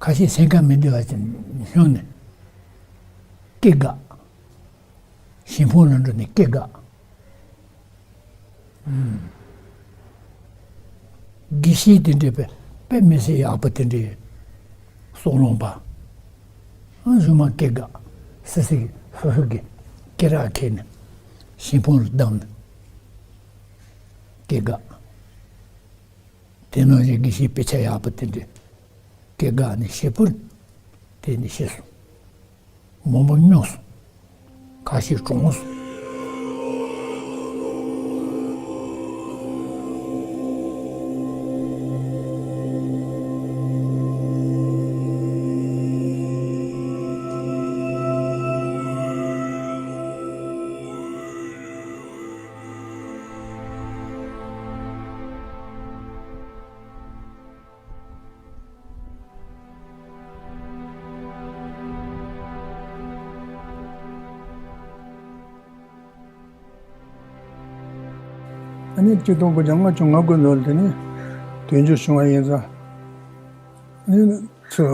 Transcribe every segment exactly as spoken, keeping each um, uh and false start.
ཁ་ཤས་སེམས་ཁམས་མི་བདེ་བ་ཅན་བྱུང་ནས་སྐད་འགག་ཞིང་ཕུང་ལ་འགྲོ་ནས་སྐད་འགག་དགེ་བཤེས་དེ་འདྲས་པའི་དཔེ་མི་སྲིད་ཡག་པོ་དེ་འདྲས་སོག་ལོང་པ། ཨ་གཞུག་མ་སྐད་འགག་སི་སི་སོ་སོ་གི་སྐེ་རགས་ཁྱེར་ནས་ཞིང་ཕུང་ལ་བསྡམས་ནས་སྐད་འགག་དེ་ནང་བཞིན་དགེ་བཤེས་དཔེ་ཆ་ཡག་པོ་དེ་འདྲས་སྐད་འགག་ནས་ཞེ་པོ་དེ་ནས་ཤི་སོང་། མང་པོ་སྨྱོ་སོང་། ཁ་ཤས་གྲོངས་སོང་། ཨ་ནི་ཆིག་སྟོང་དགུ་བརྒྱ་ལྔ་བཅུ་ང་དགུ་ལོར་དེ་ནི་དུས་འགྱུར་བྱུང་བ་ཡིན་ཙང་། ཨ་ནི་ཚུར་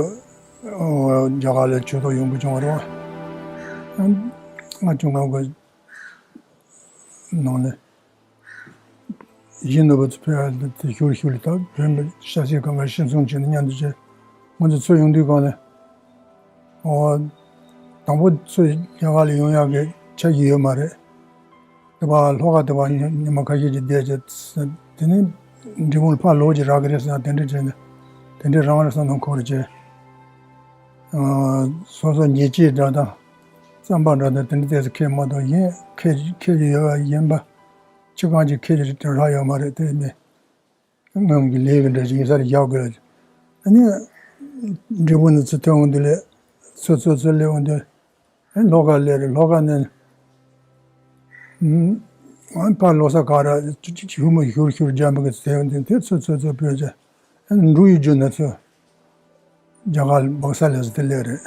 རྒྱ་གར་ལ་ཆོས་ཐོག་ཡོང་དགོས་བྱུང་བ་རེད་བ། ལྔ་བཅུ་ང་དགུ་ནང་ནས། གཞིས་ནོར་བུ་ཚོ་ཕེབས་ཡ་དེ་ཤུར་ཤུར་ལ་ད་བོད་མི་ཤ་ཚའི་སྒང་ག་ཤི་སོང་བྱས་ནས་མཉམ་དུ་བྱས། ང་ཚོ་ཚུར་ཡོང་དུས་སྒང་ལ། ཨོ། དང་པོ་ཚུར་རྒྱ་གར་ལ་ཡོང་ཡག་གི་ཆ་རྒྱུས་ཡོད་མ་རེད། དེ་བ་ལྷོ་ཁ་དེ་བ་ཉི་མ་ཁ་ཤས་ཀྱི་བསྡད་བྱས། དེ་ནས་འབྲས་སྤུངས་ལ་ཕར་ལོག་ཅིག་རག་གི་རེད་བསམ་དེ་འདྲ་བྱས་ནས། དེ་འདྲ་རང་རེད་བསམ་ནས་འཁོར་བྱས། སོ་སོ་ཉེས་ཆད་འདྲ་དང་། རྩམ་པ་འདྲ་དང་དེ་འདྲ་ཏོག་ཙམ་ཁྱེར་མ་གཏོགས་གཞན་ཁྱེར་ཁྱེར་གྱི་ཡོད་པ་ཡིན་པ། ཁྱི་གང་ཅིག་ཁྱེར་གྱི་རག་ཡོད་མ་རེད་དེ་ནི། སྔོན་གྱི་ལས་ཀྱི་འདྲ་ཞིག་ཡིན་ས་རེད་བཞག་དགོས། ཨ་ནི། འབྲས་སྤུངས་ནས་ཚུར་ཐོན་འོང་དུས་ལས། ཚུར་ཚུར་ཚུར་སླེབས་འོང་དུས། ཨ་ལྷོ་ཁ་སླེབས་རེད་ལྷོ་ཁ་ནས། ཨ་ཕར་ལོ་གསར་ག་ར་ཆུ་ཆུ་ཆུ་ཧུར་མ་ཤུར་ཤུར་རྒྱབ་པ་གི་ཟེར་འོང་དུས་དེ་ཚུར་ཚུར་ཚུར་བུད་བྱས། ཨ་འབྲུག་ཡུལ་རྒྱུ་ནས་ཚུར། རྒྱ་གར་སྦག་ས་ལས་སུ་དེ་སླེབས་རེད།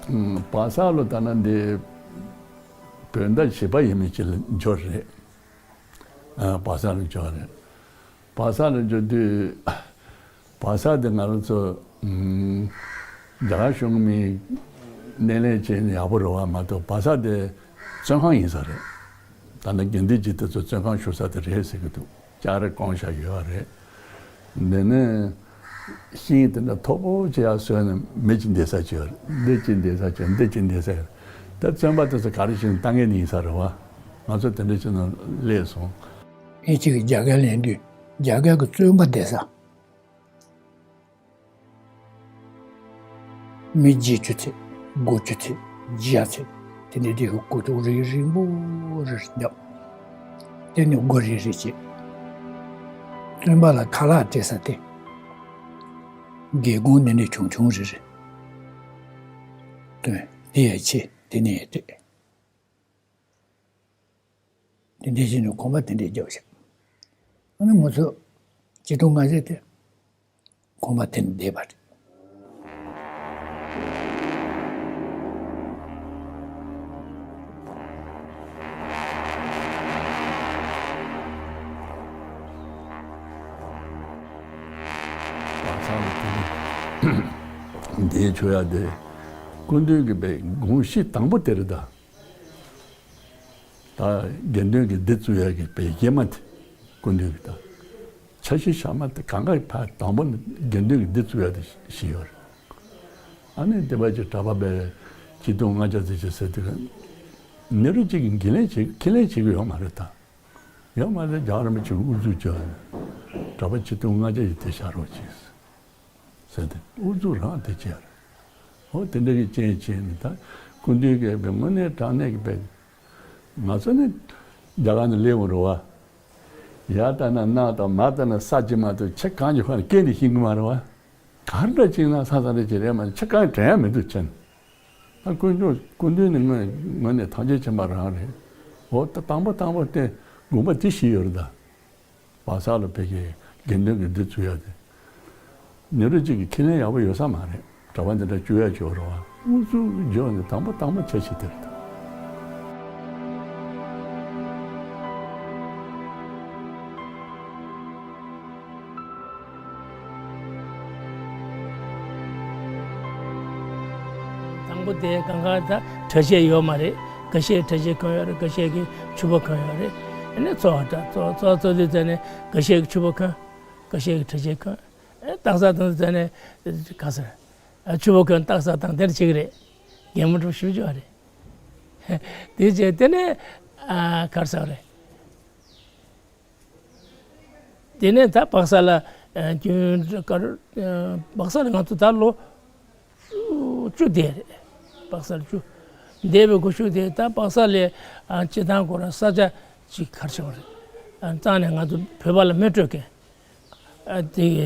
ཨུམ། བག་ས་ལོ་ད་ན་འདི་བོད་ཟླ་བཞི་པ་ཡིན་མིན་ཅིག་ལ་འབྱོར་རེད། ཨ་བག་ས་ལ་འབྱོར་རེད། བག་ས་ལ་འབྱོར་དུས། བག་ས་དེ་ང་རང་ཚོ་ཨུམ། རྒྱ་གར་གཞུང་གི་མི་སྣེ་ལེན་བྱས་ནས་ཡག་པོ་རེད་བ་མ་གཏོགས་བག་ས་དེ་བཙོན་ཁང་ཡིན་ས་རེད། ད་ནི་དགེ་འདུན་གྱི་དེ་ཚོ་བཙོན་ཁང་བཞུགས་ས་དེ་རེད་ཟེར་གྱི་འདུག་ལྕགས་རི་བསྐོངས་བཞག་ཡོད་རེད། འདི་ནི་ཤིང་དེ་འདྲ་མཐོ་པོ་ཅིག་ཡར་བཟོས་ནས་མི་གཅིག་བསྡད་ས་ཅིག་ཡོད་རེད། འདི་གཅིག་བསྡད་ས་ཅིག་འདི་གཅིག་བསྡད་ས་ཡོད་རེད། ད་བཙོན་པ་དེ་ཚོ་ག་རེ་བྱས་ནས་ལྟ་མཁན་ཡིན་ས་རེད་བ། ང་ཚོ་དེ་འདྲ་བྱས་ནས་སླེབས་སོང་། ཨིན་ཇི་གི་རྒྱ་སྐད་ལེན་དུས་རྒྱ་སྐད་ཀྱི་བཙོན་པ་བསྡད་ས། མི་བརྒྱད་ཅུ་ཚད། དགུ་བཅུ་ཚད། བརྒྱ་ཚད། དེ་འདྲའི་དེ་གི་སྐུ་ཐོག་རིང་རིང་པོ་རེ་རེ་བརྒྱབ། དེ་ནས་སྒོ་རེ་རེ་བྱས། བཙོན་པ་ལ་ཁ་ལག་སྤྲད་ས་དེ། སྒེའུ་ཁུང་འདི་འདྲའི་ཆུང་ཆུང་རེ་རེ་བཏོན། དེ་ཡང་ཕྱེ། དེ་ནས་ཡང་སྤྲད། དེ་འདྲའི་བྱས་ནས་གོམ་པ་དེ་འདྲའི་རྒྱབ་བཞག་ཨ་ནི་ང་ཚོ་ཆིག་སྟོང་ལྔ་བརྒྱ་དེ་གོམ་པ་དེ་ནས་བསྡད་པ་རེད། བག་ས་ལ་དེ་ནས་འདིའི་ཆོས་ཡ་དེ་སྐུ་མདུན་གྱི་པའི་དགོངས་གཞི་དང་པོ་དེ་རེད་ད། ད་དགེ་འདུན་གྱི་སྡེ་བཙུགས་ཡག་གི་དཔེ་གཞི་མ་དེ་སྐུ་མདུན་གྱི་ད་འཆར་གཞི་བཞག་མ་དེ་གང་ག་ཕར་དང་པོ་ནི་དགེ་འདུན་གྱི་སྡེ་བཙུགས་ཡག་དེ་བཞི་ཡོད་རེད། ཨ་ནི་དེ་བ་ཅིག་གྲྭ་པ་པའི་ཆིག་སྟོང་ལྔ་བརྒྱ་ཙམ་ཅིག་ཟེར་དུས་ནི་རུ་གཅིག་གི་འགན་ལེན་བྱེད་ཁས་ལེན་བྱེད་ཀྱི་ཡོད་མ་རེད་ད། ཡོད་མ་རེད། རྒྱ་གར་མི་གཅིག་ཨུ་ཚུགས་བྱས་ནས་གྲྭ་པ་ཆིག་སྟོང་ལྔ་བརྒྱ་ཡིས་དེ་བཞག་རོགས་བྱས། ཟེར་ཏེ་ཨུ་ཚུགས་རང་དེ་བྱས་རེད། འོ་དེ་འདྲ་གི་རྐྱེན་བྱས་ནས་ད་སྐུ་མདུན་གྱིས་དངོས་གནས་དྲང་གནས་ཀྱི་དཔེ། ང་ཚོ་ནི་རྒྱ་གར་ནས་སླེབས་འོང་རེད་བ། ཡར་ལྟ་ན་གནག་དང་མར་ལྟ་ན་ས་ཅིག་མ་གཏོགས་ཆ་གང་གི་ཁ་ནས་སྐད་འདི་ཤེས་ཀྱི་མ་རེད་བ། ག་འདྲ་ཅིག་ན་ས་ས་རེ་ཅིག་རེད་མ་གཏོགས་ཆ་གང་དྲན་ཡ་མི་འདུག་ཅན། ད་དཀོན་མཆོག་སྐུ་མདུན་ནི་དངོས་དངོས་གནས་ཐམས་ཅད་མཁྱེན་པ་རང་རེད། འོ་ད་དང་པོ་དང་པོ་དེ་དགོངས་པ་དེ་བཞེས་ཡོད་རེད་ད། བག་ས་ལ་ཕ་གིའི་དགེ་འདུན་གྱི་སྡེ་བཙུགས་ཡ་དེ། ནི་རུ་གཅིག་གི་ཁས་ལེན་ཡག་པོ་ཡོད་ས་མ་རེད། གྲྭ་པ་འདི་འདྲ་བཅུག་ཡ་བཅུག་རོགས། ཨུ་ཚུགས་འཇོག་ནས་དང་པོ་དང་པོ་ཆ་ཤས་དེ་རེད་ད། མང་པོ་དེ་གང་ག་ད་གྲྭ་ཆས་ཡོད་མ་རེད། འགའ་ཤས་གྲྭ་ཆས་གོན་ཡོད་རེད། འགའ་ཤས་ཀྱིས་ཕྱུ་པ་གོན་ཡོད་རེད། ཨ་ནི་འཚོ་བ་འདྲ་འཚོ་འཚོ་འཚོ་དུས་ཙ་ནས་འགའ་ཤས་ཀྱིས་ཕྱུ་པ་གོན། འགའ་ཤས་ཀྱིས་གྲྭ་ཆས་གོན། ཨ་སྟག་གཟར་དང་དུས་ཙ་ནས་ག་ཟེར། ཨ་ཕྱུ་པ་གོན་སྟག་གཟར་དང་དེར་བྱེད་ཀྱི་རེད། རྒན་མོ་འགྲོ་ཞུ་ཆོག་རེད། དེ་བྱས་དེ་ནས་ཨ་ག་རེ་ཟེར་རེད། དེ་ནས་ད་སྦག་ས་ལ་ཨ་རྒྱུན་སྐར་ཨ་སྦག་ས་ལ་ང་ཚོ་ད་ལོ་བཅུ་བཅུ་བསྡད་རེད། སྦག་ས་ལ་བཅུ་བསྡད་པའི་སྒོ་ཕྱུགས་དེ་ད་སྦག་ས་ལ་ཨ་སྤྱི་བཏང་ཁོ་རང་ས་ཆ་ཅིག་ག་རེ་ཟེར་བ་རེད། ཨ་རྩ་ནས་ང་ཚོ་བོད་པ་ལ་མེ་སྤྲོད་མཁན། ཨ་དེ་གི་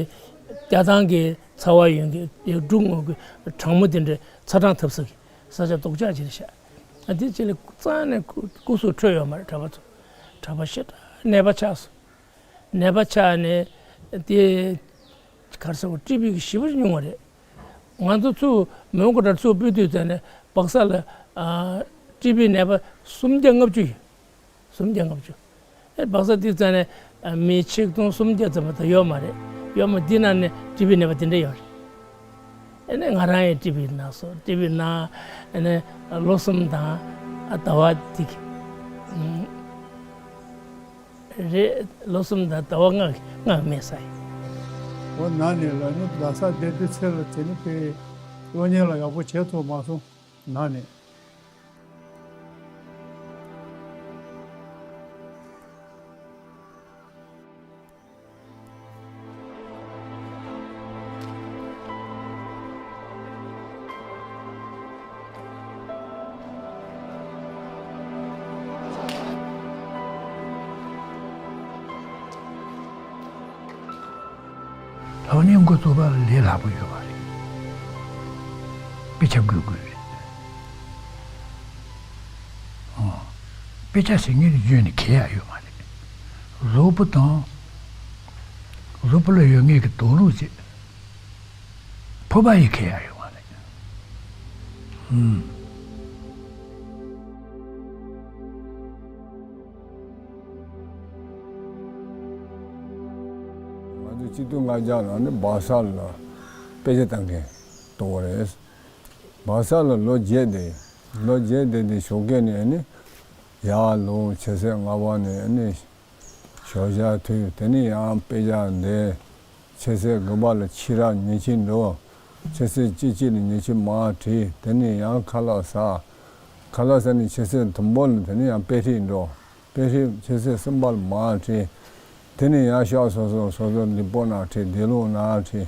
རྒྱ་ཐང་གི་ཚ་བ་ཡོད་མཁན་དེ་འབྲུ་སྔོ་གི་གྲང་མོ་དེ་འདྲའི་ཚ་གྲང་འཐབ་ས་གི་ས་ཆ་རྡོག་རྩ་ཅིག་རེད་ཤག་ཨ་དེ་ཅིག་ལ་རྩ་ནས་སྐུ་སྐུ་གཟུགས་འཕྲོད་ཡོད་མ་རེད། གྲྭ་པ་ཚོ་གྲྭ་པ་ཞེ་དྲག་ནད་པ་ཆགས་སོང་། ནད་པ་ཆགས་ནས་དེ་ག་རེ་ཟེར་བ་ཊི་བི་གི་ཞེ་པོ་ཉུང་བ་རེད། ང་ཚོ་ཚུར་མོན་གྷོ་འདྲ་ཚུར་སྤོས་དུས་ཙ་ནས་སྦག་ས་ལ་ཨ་ཊི་བི་ནད་པ་སུམ་བརྒྱ་ལྔ་བཅུ་ཡོད། སུམ་བརྒྱ་ལྔ་བཅུ། ཨེ་སྦག་ས་དེ་ཙ་ནས་ཨ་མི་ཆིག་སྟོང་སུམ་བརྒྱ་ཙམ་མ་གཏོགས་ཡོད་མ་རེད། ཡོད་མ་འདི་ནང་ནས་ཊི་བི་ནད་པ་དེ་འདྲ་ཡོད་རེད། ཨ་ནི་ང་རང་ཡང་ཊི་བི་ན་སོང་། ཊི་བི་ན་ཨ་ནི་ལོ་གསུམ་དང་ཨ་ཟླ་བ་དེ་གི་རེད། ལོ་གསུམ་དང་ཟླ་བ་ལྔ་ལྔ་མེད་ས་ཡིན། འོ་ན་ནི་ལ་ནི་ལ་ས་དེ་དུས་ཚེ་ལ་དེ་ནི་པའི་གློག་བརྙན་ལ་ཡག་པོ་བྱེད་ཐུབ་མ་སོང་། ན་ནི། གློག་བརྙན་འགོ་བཙུགས་པ་ལ་ལས་སླ་པོ་ཡོད་མ་རེད། དཔེ་ཆ་འགོད་དགོས་རེད། ཨོ། དཔེ་ཆ་ཟེར་མཁན་དེ་བརྗོད་ནས་གལ་ཡག་ཡོད་མ་རེད། གཟུགས་པོ་དང་། གཟུགས་པོ་ལ་ཡོད་མཁན་གྱི་དོགས་སློང་བྱེད། ཕོར་པ་ཡི་གལ་ཡག་ཡོད་མ་རེད། ཨུམ། ང་ཚོ་ཆིག་སྟོང་ལྔ་བརྒྱ་ལོ་ནས་སྦག་ས་ལ་དཔེ་ཆ་ལྟ་མཁན་དོ་བ་རེད། སྦག་ས་ལ་ལོ་བརྒྱད་བསྡད། ལོ་བརྒྱད་བསྡད་དེ་ཞོགས་ཀས་ནས་ནི་ཡར་ལངས། ཆུ་ཚོད་ལྔ་པ་ནས་ནི་ཞོགས་ཇ་འཐུང་། དེ་ནས་ཡང་དཔེ་ཆ་འདེབས། ཆུ་ཚོད་དགུ་པ་ལ་ཕྱི་ར་ཉལ་ཆས་འགྲོ། ཆུ་ཚོད་བཅུ་གཅིག་ལ་ཉལ་ཆས་མར་བྲིས། དེ་ནས་ཡང་ཁ་ལག་ཟ། ཁ་ལག་ཟ་ནས་ཆུ་ཚོད་དང་པོ་ལ་དེ་ནས་ཡང་དཔེ་ཁྲིད་འགྲོ། དཔེ་ཁྲིད་ཆུ་ཚོད་གསུམ་པ་ལ་མར་བྲིས། དེ་ནས་ཡང་ཤག་སོ་སོ་སོ་སོ་ལི་པོ་ནང་བྲིས། བདེ་ལུགས་ནང་བྲིས།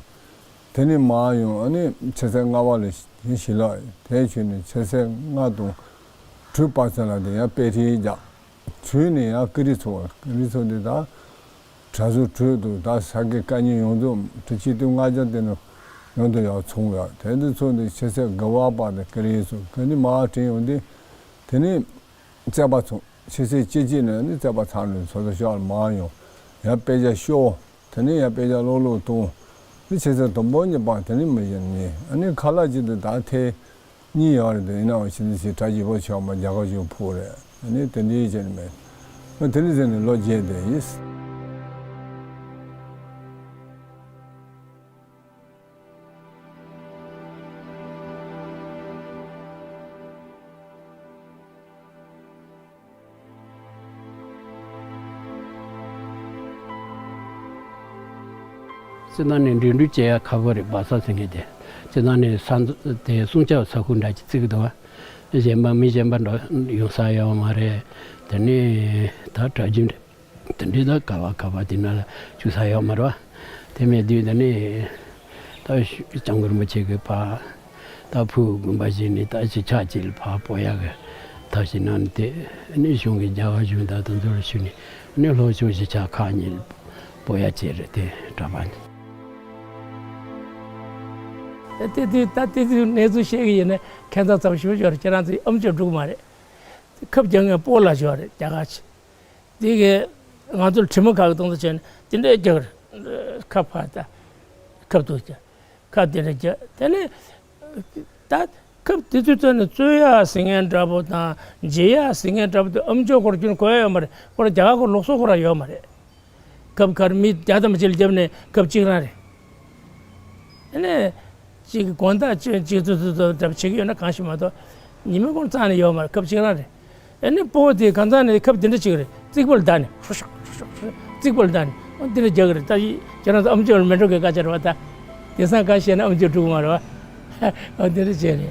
དེ་ནས་མར་ཡོང་། ཨ་ནི་ཆུ་ཚོད་ལྔ་པ་ལ་ཞིང་ལ་དེ་བྱོན་ནས་ཆུ་ཚོད་ལྔ་དང་དྲུག་བར་ཙམ་ལ་དེ་ཡང་དཔེ་ཁྲིད་རྒྱག་དྲུག་ནས་ཡང་ཀི་རི་ཚོགས། ཀི་རི་ཚོགས་དེ་ད་གྲྭ་ཟུར་དྲུག་འདུག་ད་ས་དགེ་བཀའ་རྙིང་ཡོངས་རྫོགས་ཁྲི་ཆིག་སྟོང་ལྔ་བརྒྱ་དེ་ནས་ཡོངས་དུ་ཡང་ཚོགས་ཡོད། དེ་འདི་ཚོགས་འདི་ཆུ་ཚོད་དགུ་པ་བར་དུ་ཀི་རི་ཚོགས། ཀི་རི་མར་དྲན་ཡོང་དུས་དེ་ནས་རྩོད་པ་ཚོགས། ཆུ་ཚོད་བཅུ་གཅིག་ནས་ནི་རྩོད་པ་ཚར་ནས་སོ་སོ་ཤག་ལ་མར་ཡོང་། ཡང་དཔེ་ཆ་ཤོག་དེ་ནས་ཡང་དཔེ་ཆ་ཀློག་ཀློག་གཏོང་། དེ་ཆུ་ཚོད་དང་པོ་གཉིས་པ་དེ་ནས་མི་ཡིན་ནི། ཨ་ནི་ཁ་ལག་ཅིག་ཏུ་ད་ཐེངས་གཉིས་ཡོད་རེད་དེ། ཡིན་ནའང་ཕྱི་ཚེས་ཕྱི་དྲ་ཞིབ་པོ་ཆོག་མ་རྒྱ་གར་ཞུ་ཕུག་རེད། ཨ་ནི་དེ་འདྲའི་བྱས་ནས་མེད། ཨ་དེ་ནས་ཟེར་ནས་ལོ་བརྒྱད་དེ་ཡིན། སྤྱིར་བཏང་ནས་འགྲིམ་འགྲུལ་བྱེད་ཡ་ཁག་པོ་རེད། སྦག་ས་ཟེར་མཁན་དེ། སྤྱིར་བཏང་ནས་ས་མཚོ་དེ་སྲུང་སྐྱོབ་ས་ཁུལ་འདྲ་ཅིག་བརྩི་གི་འདུག་བ། གཞན་པ་མི་གཞན་པ་འགྲོ་ཡོང་ས་ཡོད་མ་རེད། དེ་ནས་ད་གྲྭ་རྒྱུན་རེད། དེ་འདྲའི་ད་ག་བ་ག་བ་དེ་ན་ལ་བཅུག་ས་ཡོད་མ་རེད་བ། དེ་མེད་དུས་དེ་ནས་ད་སྐྱབས་མགོན་རིན་པོ་ཆེ་གི་ཕ། ད་ཕུ་དགོན་པ་ཞིག་ནས་ད་ཅི་ཆག་ཅིག་ལ་ཕར་སྤོ་ཡག་གི་ཐབས་ཤེས་གནང་ནས། དེ་ནས་གཞུང་གི་རྒྱ་གར་གཞུང་དང་དེ་ཚོ་ལ་ཞུས་ནས་ནས་ལྷོ་ཕྱོགས་གཞིས་ཆགས་ཁག་གཉིས་ལ་སྤོ་ཡག་བྱས་རེད། དེ་གྲྭ་པ་ནས། ད་དེ་དུས་ད་དེ་དུས་གནས་ཚུལ་བཤད་གི་ཡིན་ན་ཁྱད་མཚར་ཚ་པོ་ཞེ་པོ་ཅིག་ཡོད་རེད། ཁྱེད་རང་ཚོས་ཨམ་ཅོག་འགྲོ་གི་མ་རེད། ཁབ་རྒྱག་མཁན་སྤོ་ལགས་ཅིག་ཡོད་རེད། རྒྱ་གར་ཆེ། དེ་གས་ང་ཚོར་དྲི་མ་ཁག་གི་གཏོང་ཚུལ་བྱས་ནས་དེ་འདྲའི་རྒྱག་གི་རེད། ཁབ་ཕར་ད་ཁབ་ཏུ་རྒྱག་ཁབ་དེ་འདྲ་རྒྱག་དེ་ནས་ད་ཁབ་དེ་ཚོའི་ཐོག་ནས་རྩོད་ཡག་ཟེར་མཁན་འདྲ་པོ་དང་འཇལ་ཡག་ཟེར་མཁན་འདྲ་པོ་དེ་ཨམ་ཅོག་སྐོར་རྒྱུན་གོ་ཡ་ཡོད་མ་རེད། ཁོ་རང་རྒྱ་གར་སྐོར་ལུགས་སྲོལ་ཁོ་རང་ཡོད་མ་རེད། ཁབ་ཁར་མི་བརྒྱ་ཐམ་པ་ཅིག་ལ་བརྒྱབ་ནས་ཁབ་གཅིག་རང་རེད། ཨ་ནི་ གཅིག་གི་དགོང་དག་ཅིག་ཅིག་ཙུ་ཙུ་ཙུ་འདྲ་བྱེད་ཀྱི་ཡོད་ན་གང་ཞིག་མ་གཏོགས། ཉི་མའི་གུང་རྩ་ནས་ཡོད་མ་རེད། ཁབ་གཅིག་རང་རེད། ཨ་ནི་སྤོ་བོ་དེ་གང་ཚང་ནས་ཁབ་དེ་འདྲ་ཅིག་རེད། རྩིག་པ་ལ་བརྡབས་ནས་ཧྲུ་ཤག་ཧྲུ་ཤག་ཧྲུ་ཤག་རྩིག་པ་ལ་བརྡབས་ནས། ཨོ་འདི་འདྲ་རྒྱག་གི་རེད། ད་ཁྱེད་རང་ཚོ་ཨམ་ཅོག་ལ་མེ་ཏྲོག་གི་སྐད་ཆ་རེད་བ། ད་དེང་སང་ག་བཤད་ན་ཨམ་ཅོག་འགྲིག་གི་མ་རེད་བ། ཨོ་འདི་འདྲ་བྱས་རེད།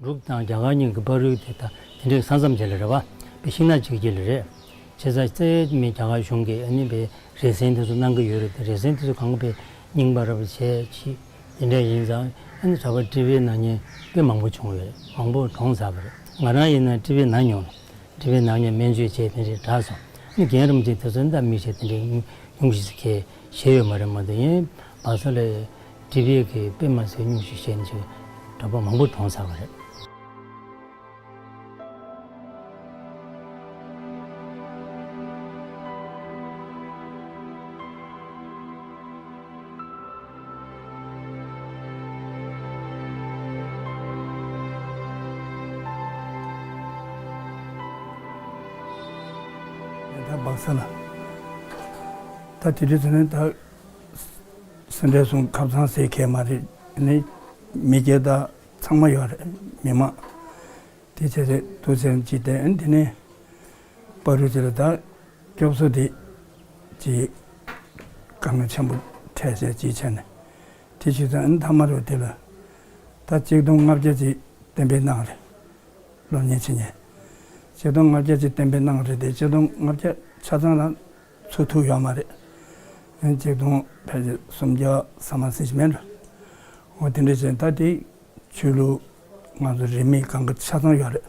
འབྲུག་དང་རྒྱ་གར་གཉིས་ཀྱི་བར་དུ་དེ་ད་དེ་འདྲའི་ས་མཚམས་དེ་ལ་རེད་བ། དཔེ་ཤིང་ནགས་གཅིག་གི་ལ་རེད། བྱས་ཙང་རྩ་བའི་མི་རྒྱ་གར་གཞུང་གིས་ཨ་ནི་དཔེ་རེ་འདུན་དེ་ཚོ་གནང་གི་ཡོད་རེད། དེ་རེ་འདུན་དེ་ཚོ་གང་དཔེ་རྙིང་པ་འདྲ་པོ་བྱས་ཅིག་དེ་འདྲ་ཡིན་ཙང་། ཨ་ནི་གྲྭ་པ་ཊི་བི་ནང་ཉན་དཔེ་མང་པོ་བྱུང་ཡོད་རེད། མང་པོ་གྲོངས་ཚར་བ་རེད། ང་རང་ཡིན་ན་ཊི་བི་ནང་མྱོང་། ཊི་བི་ནང་ཉན་སྨན་བཅོས་བྱས་དེ་འདྲའི་དྲག་སོང་། ཨ་ནི་རྒན་རིན་པོ་ཆེ་དེ་ཚོ་ད་མི་བྱས་དེ་འདྲའི་སྙུང་གཞི་ཁས་བཞེས་ཡོད་མ་རེད་མ་གཏོགས། ཡིན་བ་ས་ལ་ཊི་བི་གི་དཔེ་མ་སྲིད་སྙུང་གཞི་བྱས་ནས་གྲྭ་པ་མང་པོ་གྲོངས་ཚར་བ་རེད། ད་སྦག་ས་ལ་ད་དེ་དུས་ཚོད་ནས་ད། སེ་འབྲས་སོང་ཁབ་ཚང་ཟེར་མཁན་མ་རེད། ནི་མི་སྐྱ་དང་ཚང་མ་ཡོད་རེད། མི་མང་དེ་བྱས་ཚེ་དུས་ཚོད་ཅིག་དེ་ཨ་ནི་དེ་ནས་བར་དུ་དེ་ལ་ད་སྐྱོབ་གསོ་དེ་ཅིག་དཀའ་ངལ་ཆེན་པོ་འཕྲད་བྱས་ཅིག་བྱས་ནས། དེ་བྱས་ཙང་ཨ་ནི་མཐའ་མ་རུ་དེ་ལ་ད་གཅིག་སྟོང་ལྔ་བརྒྱ་ཅིག་གཏན་འབེབས་གནང་རེད། སློབ་གཉེར་བྱེད་མཁན་ཆིག་སྟོང་ལྔ་བརྒྱ་ཅིག་གཏན་འབེབས་གནང་རེད་དེ། ཆིག་སྟོང་ལྔ་བརྒྱ་ཆ་ཚང་རང་ཚུགས་ཐུབ་ཡོད་མ་རེད། ཡང་ཆིག་སྟོང་ཕལ་ཆེར་སུམ་བརྒྱ་ས་མ་ཟིན་ཞིག་མེད་འགྲོ། འོ་དེ་འདྲ་བྱས་ད་དེ་ཆོས་ལུགས་ང་ཚོ་རིས་མེད་གང་ག་ཆ་ཚང་ཡོད་རེད།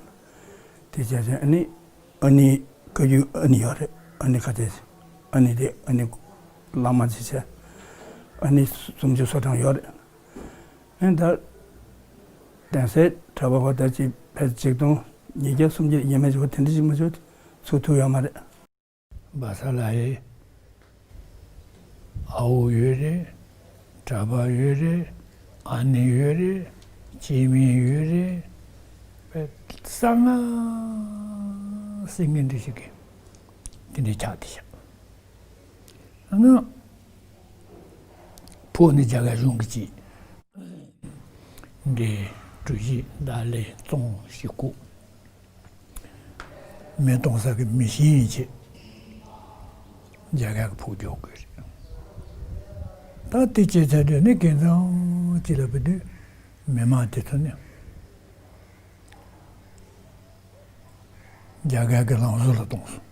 དེ་བྱས་ཙང་ཨ་ནི་ཨ་ནི་བཀའ་བརྒྱུད་ཨ་ནི་ཡོད་རེད། ཨ་ནི་ཁ་ཆེ་ཨ་ནི་དེ་ཨ་ནི་བླ་མ་ཅིག་བྱས། ཨ་ནི་སུམ་ཅུ་སོ་གྲངས་ཡོད་རེད། ཨེ་ད། གདན་སའི་གྲྭ་པ་ཁོ་ད་ཅིག་ཕལ་ཆེར་ཆིག་སྟོང་ཉིས་བརྒྱ་སུམ་བརྒྱ་ཡས་མས་ཅིག་ཁོ་དེ་འདྲ་ཅིག་མ་ཚུགས་ཚུགས་ཐུབ་ཡོད་མ་རེད། སྦག་ས་ལ་ཡི་ཨ་བོ་ཡོད་རེད། གྲྭ་པ་ཡོད་རེད། ཨ་ནེ་ཡོད་རེད། སྐྱེ་དམན་ཡོད་རེད། དཔེ་གསང་སྔགས་ཟེར་མཁན་འདྲ་ཞིག་གི་དེ་འདྲའི་ཆགས་བསྡད་ཤག་ཨ་ནི་ཕུག་ནི་རྒྱ་གར་གཞུང་གི་ཅིག་འདི་གྲུ་བཞི་ད་ལས་ཙོང་ཞིག་བཀུག་མེ་གཏོང་ས་གི་མི་ཤེས་ཡིན་ཆེད་རྒྱ་གར་གི་ཕུག་རྒྱག་དགོས་རེད། ད་དེ་བྱས་ཚར་དུས་ནི་གན་ཚང་ཅི་ལ་བུད་དུས་མི་མང་དེ་ཚོ་ནི། རྒྱ་གར་གྱི་ལམ་བཟོ་ལ་གཏོང་སོང་།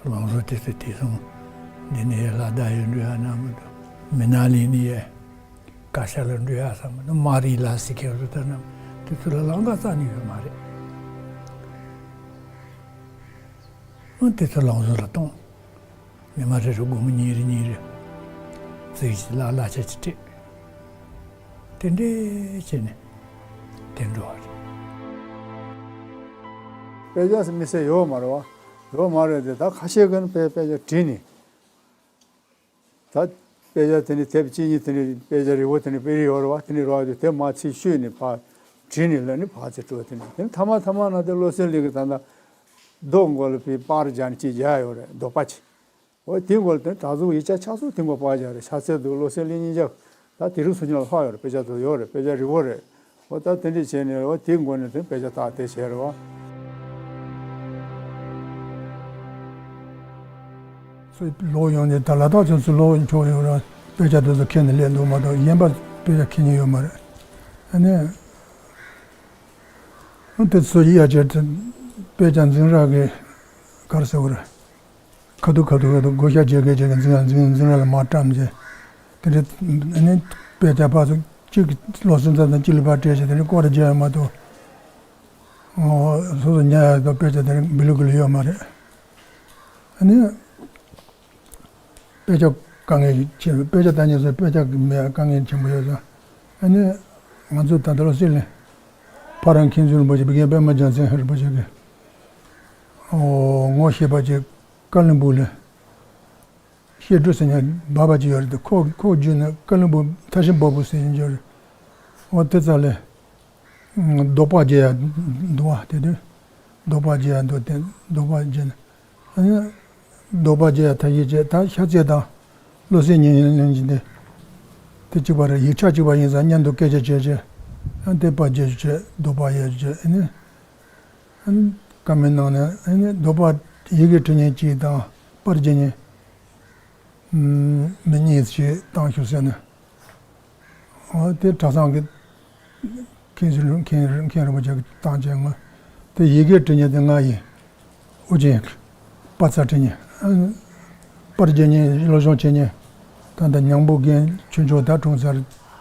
ལམ་བཟོ་དེ་ཚོས་དེ་སོང་། འདི་ནས་ལ་དྭགས་ཡར་འགྲོ་ཡ་ན་མི་འདུག་མི་ན་ལི་ནས་ཡར་ཀ་ཤ་ལ་འགྲོ་ཡ་ས་མི་འདུག་མ་རི་ལ་སི་ཁེ་རུ་ད་ན་དེ་ཚོ་ལ་ལམ་ཁ་རྩ་ནས་ཡོད་མ་རེད། ཨང་དེ་ཚོ་ལམ་བཟོ་ལ་གཏོང་། ཉི་མ་རེ་རེ་སྒོར་མོ་ཉིས་རེ་ཉིས་རེ་རྩིས་ལ་གླ་ཆ་ཅིག་སྤྲད། དེ་འདྲས་བྱས་ནས་དེ་འགྲོ་བ་རེད། དཔེ་ཆ་ཟེར་མི་ཟེར་ཡོད་མ་རེད་བ། ཡོད་མ་རེད་དེ། ད་ཁ་ཤས་ཀྱིས་ནི་དཔེ་དཔེ་ཆ་བྲིས་ནས། ད་དཔེ་ཆ་དེ་ནི་དེབ་གཅིག་གཉིས་དེ་ནི་དཔེ་ཆ་རིལ་བོ་དེ་ནི་དཔེ་རིལ་ཡོད་རེད་བ། དེ་ནི་རོགས་དེ་དེབ་མ་ཚིག་ཤོས་ནི་ཕར་བྲིས་ནས་ལ་ནི་ཕར་ཚིག་སྤྲོད་དེ་ནི། དེ་ནི་ཐ་མ་ཐ་མ་ན་དེ་བློ་གསལ་གླིང་གི་ད་ལྟ་རྡོ་མགོ་ལ་པའི་པར་སྦྱར་ནས་ཅིག་སྦྱར་ཡོད་རེད། རྡོ་པ་ཅིག་འོ་དེའི་མགོ་ལ་དེ་དྲ་ཚུགས་ཡིག་ཆ་ཆ་ཚང་དེའི་མགོ་པར་སྦྱར་རེད། ཤར་རྩེ་འདུག་བློ་གསལ་གླིང་གཉིས་ཆ། ད་དེ་རིང་སང་ཉིན་ལ་ལྷག་ཡོད་རེད། དཔེ་ཆ་དེ་ཡོད་རེད། དཔེ་ཆ་རིལ་བོ་རེད། འོ་ད་དེ་འདྲས་བྱས་ནས་འོ་དེའི་མགོ་ནས་དེ་དཔེ་ཆ་བཏགས་དེ་བྱས་རེད་བ། ཚོ་ལོག་ཡོང་ནས་ད་ལ་དྭགས་ཚོ་ཚོ་ལོག་ཆོག་ཡོད་ར། དཔེ་ཆ་དེ་ཚོ་ཁྱེར་ནས་སླེབས་འདུག་མ་གཏོགས་གཞན་པ་དཔེ་ཆ་ཁྱེར་མཁན་ཡོད་མ་རེད། ཨ་ནི། ཨ་དེ་ཚོ་ཡི་ཡ་ཆེར་དེ་དཔེ་ཆ་འཛིན་རག་གི་ག་རེ་ཟེར་བ་རེད། ཁ་ཐུག་ཁ་ཐུག་ཁ་ཐུག་བགོ་བཤའ་བྱེད་མཁན་བྱེད་མཁན་འཛིན་རག་འཛིན་འཛིན་རག་ལ་མར་བཀྲམ་བྱས། དེ་འདྲ་ཨ་ནི་དཔེ་ཆ་ཕར་ཚུར་གཅིག་གི་ལོ་སུམ་ཚ་དང་གཅིག་ལ་ཕར་སྤྲད་བྱས། དེ་འདྲ་སྐོར་ར་རྒྱག་ཡོད་མ་གཏོགས། ཨོ། སོ་སོ་ཉལ་ཡག་དང་དཔེ་ཆ་དེ་རིང་བི་ལུ་གི་ལ་ཡོད་མ་རེད། ཨ་ནི། དཔེ་ཆ་དཀའ་ངལ་ཆེ། དཔེ་ཆ་ལྟ་མཁན་ཚོ་དཔེ་ཆ་མེད་དཀའ་ངལ་ཆེན་པོ་ཡོད་ཙང་། ཨ་ནི། ང་ཚོ་ད་ལྟ་ལོ་སི་ལ་ཕ་རན་མཁན་ཟུར་རིན་པོ་ཆེ་བི་རྒན་པད་མ་རྒྱལ་མཚན་རིན་པོ་ཆེ་གིས། ཨོ། ངོ་ཤེས་པ་ཅིག་ཀ་ལིམ་པོང་ལ། བཤད་སྒྲུབ་ཟེར་མཁན་སྦག་པ་ཅིག་ཡོད་རེད་དེ། ཁོ་ཁོ་བརྒྱུད་ནས་ཀ་ལིམ་པོང་ཐར་ཤིང་སྦག་པོ་ཟེར་མཁན་ཅིག་ཡོད་རེད། འོ་དེ་རྩ་ལས་རྡོག་པ་རྒྱག་ཡ་འདུག་བ། དེ་དུས་རྡོག་པ་རྒྱག་ཡ་འདུག་སྟེ། རྡོག་པ་རྒྱག་ནས་ཨ་ནི་ འདོད་པ་བརྗེད་ཡ་ཐབས་ཤེས་བྱས། ད་ཤ་ཚལ་དང་བློ་གསལ་ཉིད་ཡིན་ལེན་གྱི་འདི་དེ་གཅིག་པ་རེད། ཡིག་ཆ་གཅིག་པ་ཡིན་ཙང་མཉམ་དུ་སྐད་ཆ་བྱས་བྱས། ཨ་དེ་པར་བརྒྱབ་བྱས་འདོད་པ་ཡལ་བྱས། ཨ་ནི་ཨ་ནི་བཀའ་མོལ་གནང་ནས། ཨ་ནི་འདོད་པ་ཡི་གེ་འབྲི་མཁན་གཅིག་དང་པར་རྒྱག་མཁན་མི་གཉིས་ཤིག་བཏང་ཤོག་ཟེར་ནས། འོ་དེ་གྲྭ་ཚང་གི་མཁན་ཟུར་མཁན་མཁན་རིན་པོ་ཆེ་གིས་བཏང་བྱས། ང་དེ་ཡི་གེ་འབྲི་མཁན་དེ་ང་ཡིན། ཨོ་རྒྱན་པ་ཚ་འབྲི་མཁན། ཨ་པར་རྒྱག་མཁན། སློབ་སྦྱོང་བྱེད་མཁན། ད་ལྟ་ཉང་པོ་རྒན་ཆོས་མཆོག་ད་གྲོངས་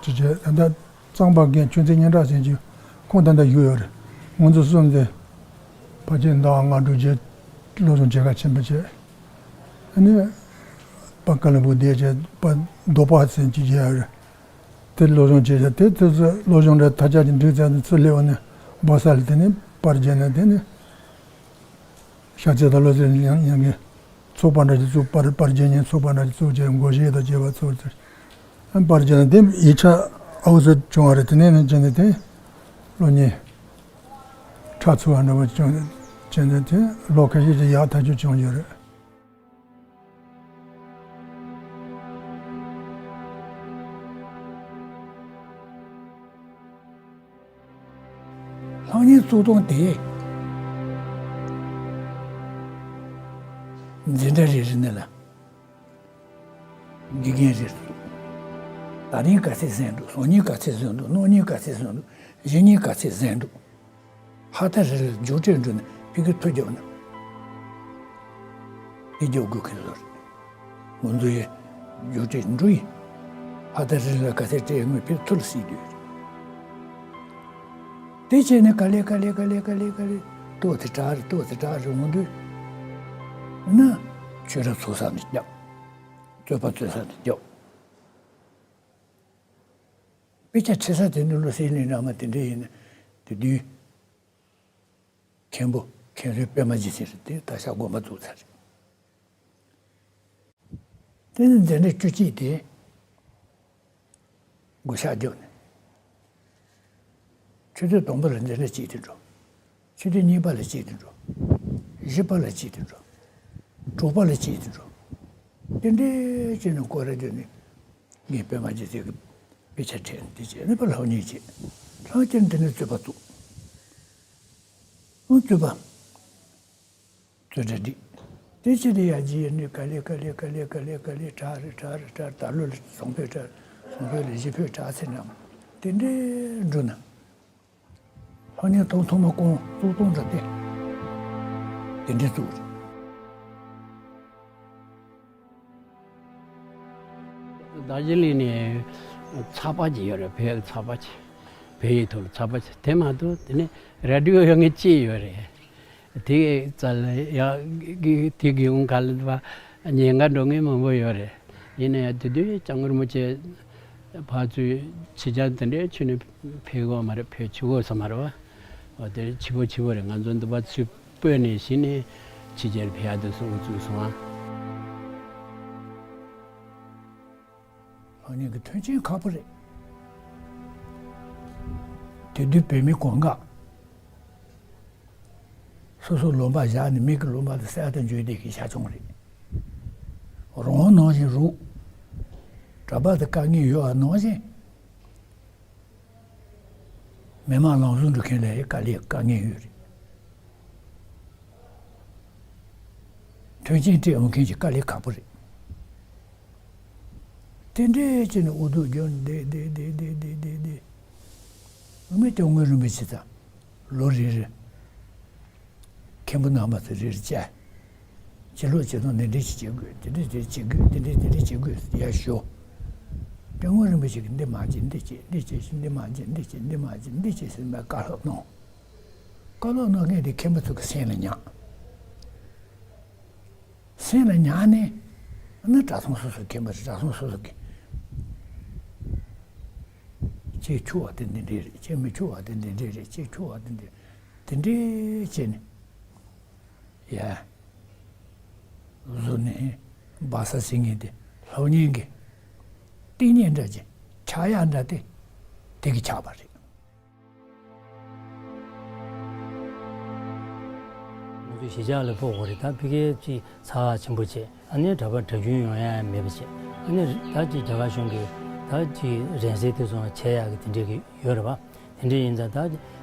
ཚར་གྱི་རེད། ད་ལྟ་གཙང་པ་རྒན་ཆོས་འཛིན་སྙན་གྲགས་ཟེར་གྱི་ཁོང་ད་ལྟ་བཞུགས་ཡོད་རེད། ང་ཚོ་གསུམ་དེ་ཕལ་ཆེར་ཟླ་བ་ལྔ་དྲུག་རྗེས་སློབ་སྦྱོང་བྱེད་ག་ཕྱིན་པ་བྱས། ཨ་ནི་པར་ཀ་ལ་བུ་བསྡད་བྱས་པར་འདོད་པ་ཟེར་གྱི་བརྒྱབ་ཡོད་རེད། དེ་སློབ་སྦྱོང་བྱས་བྱས། དེ་དུས་ཚོད་སློབ་སྦྱོང་འདྲ་ཐག་ཆོད་ཅིག་འགྲིག་ཚར་ནས་ཚུར་སླེབས་པ་ནས་སྦག་ས་ལ་དེ་ནས་པར་བརྒྱབ་ནས། དེ་ནས་ཤ་ཚལ་དང་བློ་གསལ་ཉིད་ཡིན་ལེན་གྱི་ཚོགས་པ་འདྲ་ཞིག་བཙུགས། པར་པར་རྒྱག་མཁན་ཚོགས་པ་འདྲ་ཞིག་བཙུགས་བྱས། སྒོར་གཞས་དང་བཅས་པ་ཚོགས་ཚར། པར་བརྒྱབ་ནས་དེ་ཡིག་ཆ་ཨའུ་ཚོ་བྱུང་བ་རེད། དེ་ནས་ནས་བྱས་ནས་དེ་སློབ་གཉེར་ཁྲ་ཚུགས་པ་འདྲ་བ་བྱུང་། བྱས་ནས་དེ་ལོ་ཁ་ཤས་ཅིག་ཡག་ཐག་ཆོད་བྱུང་ཡོད་རེད། སློབ་གཉེར་བཙུགས་སྟངས་དེ་འཛིན་གྲྭ་རེ་རེ་ནང་ལ་དགེ་རྒན་རེ་རེ་འདུག། ད་ནི་ག་ཚད་ཟིན་འདུག། སང་ཉིན་ག་ཚད་ཟིན་འདུག། གནངས་ཉིན་ག་ཚད་ཟིན་འདུག། གཞེས་ཉིན་ག་ཚད་ཟིན་འདུག། ཕར་ད་རེ་ལ་མཇུག་འབྲས་འགྲོ་ན་ཕ་གིར་ཐུག་རྒྱབ་ན་དེ་རྒྱབ་དགོས་ཀྱི་བཟོ་རེད། ང་ཚོ་ཡི་མཇུག་འབྲས་འགྲོ་ཡི། ཕར་ད་རེ་ལ་ག་ཚད་སྤྲད་ཡོང་ངས་ཕ་གིར་ཐུག་ལ་སྲིད་དུས། དེ་བྱས་ནས་ག་ལེ་ག་ལེ་ག་ལེ་ག་ལེ་ག་ལེ་ཏོག་ཙེ་དྲག་རེ་ཏོག་ཙེ་དྲག་རེ་འོང་དུས་ན། ཆོས་ར་ཚོགས་ས་ནས་རྒྱབ། རྩོད་པ་རྩོད་ས་ནས་རྒྱབ། དཔེ་ཆ་ཁྲིད་ས་དེ་ནི་བློ་གསལ་གླིང་ར་མ་དེ་འདྲ་ཡིན་ན། དེ་དུས་མཁན་པོ་མཁན་ཟུར་པད་མ་རྗེ་བཙུན་རེད། དེ་ད་ཆ་དགོན་པ་བཙུགས་ཚར་རེད། དེ་ནས་འཛིན་གྲྭ་བཅུ་གཅིག་དེ་འགོ་ཤག་བརྒྱབ་ནས། ཆུ་ཚོད་དང་པོ་ལ་འཛིན་གྲྭ་གཅིག་དེ་འགྲོ། ཆུ་ཚོད་གཉིས་པ་ལ་གཅིག་དེ་འགྲོ། བཞི་པ་ལ་གཅིག་དེ་འགྲོ། དྲུག་པ་ལ་གཅིག་དེ་འགྲོ། དེ་འདྲའི་བྱས་ནས་སྐོར་ར་བརྒྱབ་ནས། ངས་པད་མ་རྗེ་བཙུན་གྱི་དཔེ་ཆ་ཁྲིད་དེ་བྱས་ནས་པ་སློབ་གཉེར་བྱས། སློབ་གཉེར་དེ་ནས་རྩོད་པ་བཙུགས། ཨང་རྩོད་པ། རྩོད་གྲ་སྒྲིག། དེ་ཕྱིར་དེ་ཡར་རྗེས་ནས་ག་ལེ་ག་ལེ་ག་ལེ་ག་ལེ་ག་ལེ་དྲག་རེ་དྲག་རེ་དྲག། ད་ལོ་ལ་བཟང་པོའི་གྲས། བཟང་པོའི་ལས་བཞི་པོའི་གྲས་ཚེ་འགྲམ་དེ་འདྲའི་འགྲོ་ན། སློབ་གཉེར་ཐོག་ཐོག་མ་ཀོང་བཙུགས་སྟངས་འདྲ་དེ་དེ་འདྲའི་བཙུགས་རེད། རྡོ་རྗེ་གླིང་ནས་ཚགས་པར་ཅིག་ཡོད་རེད། བོད་ཀྱི་ཚགས་པར་ཅིག། བོད་ཡིག་ཐོག་ལ་ཚགས་པར་ཅིག། དེ་མ་གཏོགས་དེ་ནས་རེ་ཌི་ཡོ་ཡོད་མཁན་གཅིག་ཡོད་རེད། དེ་རྩ་ལ་ཡག་གི་དེ་གི་ཡོང་ག་ལ་བ་ཉེན་ཁ་འགྲོ་མཁན་མང་པོ་ཡོད་རེད། ཡིན་ན་ཡང་དེ་དུས་སྐྱབས་མགོན་རིན་པོ་ཆེ་ཕར་ཚུར་ཕྱི་རྒྱལ་དེ་འདྲའི་ཕྱི་ནས་ཕེབས་དགོས་མ་རེད། ཕེབས་བཅུག་དགོས་ས་མ་རེད་བ། འོ་དེ་ཕྱི་པོ་ཕྱི་པོ་རེད། ང་ཚོ་འདི་བ་ཚུར་སྤོས་ནས་གཞི་ནས་ཕྱི་རྒྱལ་ཕེབས་ཡག་དུ་སོང་བཙུགས་སོང་ཨ། སློབ་གཉེར་གྱི་མཐུན་རྐྱེན་ཁག་པོ་རེད། དེ་དུས་བོད་མི་གང་ག་སོ་སོ་ལུང་པ་བཞག་ནས་མི་གི་ལུང་པ་ལ་གསར་དུ་འཇུས་བསྡད་མཁན་ཤ་ཆུང་རེད། རང་དབང་ནང་བཞིན་རུག་གྲྭ་པ་དང་དཀའ་ངལ་ཡོད་པ་ནང་བཞིན། མི་མང་ལམ་ཟུར་འགྲོ་མཁན་ལ་ཡང་དཀའ་ལས་དཀའ་ངལ་ཡོད་རེད། མཐུན་རྐྱེན་སྤྲད་འོང་མཁན་གྱི་དཀའ་ལས་ཁག་པོ་རེད། དེ་འདྲའི་ཅིག་ནས་འུ་ཐུག་རྒྱུ་བསྡད་བསྡད་བསྡད་བསྡད་བསྡད་བསྡད། སྐྱབས་མགོན་རིན་པོ་ཆེ་ད་ལོ་རེ་རེ་མཁན་པོ་རྣམ་པ་ཚོ་རེ་རེ་བཅར། ཕྱི་ལོགས་ཕྱི་ནང་འདི་འདྲ་ཞིག་བྱེད་དགོས། དེ་འདྲ་དེ་འདྲ་བྱེད་དགོས། དེ་འདྲ་དེ་འདྲ་བྱེད་དགོས་ཡར་ཞུ། སྐྱབས་མགོན་རིན་པོ་ཆེ་གིས་འདི་མ་བྱེད། འདི་བྱེད། འདི་བྱེད། འདི་མ་བྱེད། འདི་བྱེད། འདི་མ་བྱེད། འདི་བྱེད་ཟེར་ནས་བཀའ་སློབ་གནང་། བཀའ་སློབ་གནང་མཁན་དེ་མཁན་པོ་ཚོ་གི་སེམས་ལ་ཉར། སེམས་ལ་ཉར་ནས་ནི་གྲྭ་ཚང་སོ་སོ་མཁན་པོ་རེད། གྲྭ་ཚང་སོ་སོ་གི་ཁྱེད་ཆུང་བ་དེ་འདི་འདྲས་རེད། ཁྱེད་མི་ཆུང་བ་དེ་འདི་འདྲས་རེད། ཁྱེད་ཆུང་བ་དེ་འདི་དེ་འདྲས་བྱས་ནས་ཡ་བཟོ་ནས་སྦག་ས་ཟིན་ངེས་དེ་སློབ་གཉེར་གྱི་བསྟི་གནས་འདྲ་ཅིག་ཆགས་ཡག་འདྲ་དེ་དེ་གི་ཆགས་པ་རེད། ང་ཚོ་ གཞིས་ཆགས་ལ་སྤོ་དགོས་རེད། ད་ཕ་གིའི་ཅིག་ཚ་བ་ཆེན་པོ་བྱས། ཨ་ནི་གྲྭ་པ་གྲྭ་རྒྱུན་ཡོང་ཡ་མེད་པ་བྱས། ཨ་ནི་ད་ཅིག་རྒྱ་གར་གཞུང་གིས་ད་ཅིག་རིན་གསེར་དེ་ཚོ་ཆད་ཡག་གི་དེ་འདྲས་ཀྱི་ཡོད་རེད་བ། དེ་འདྲས་ཡིན་ཙང་ད་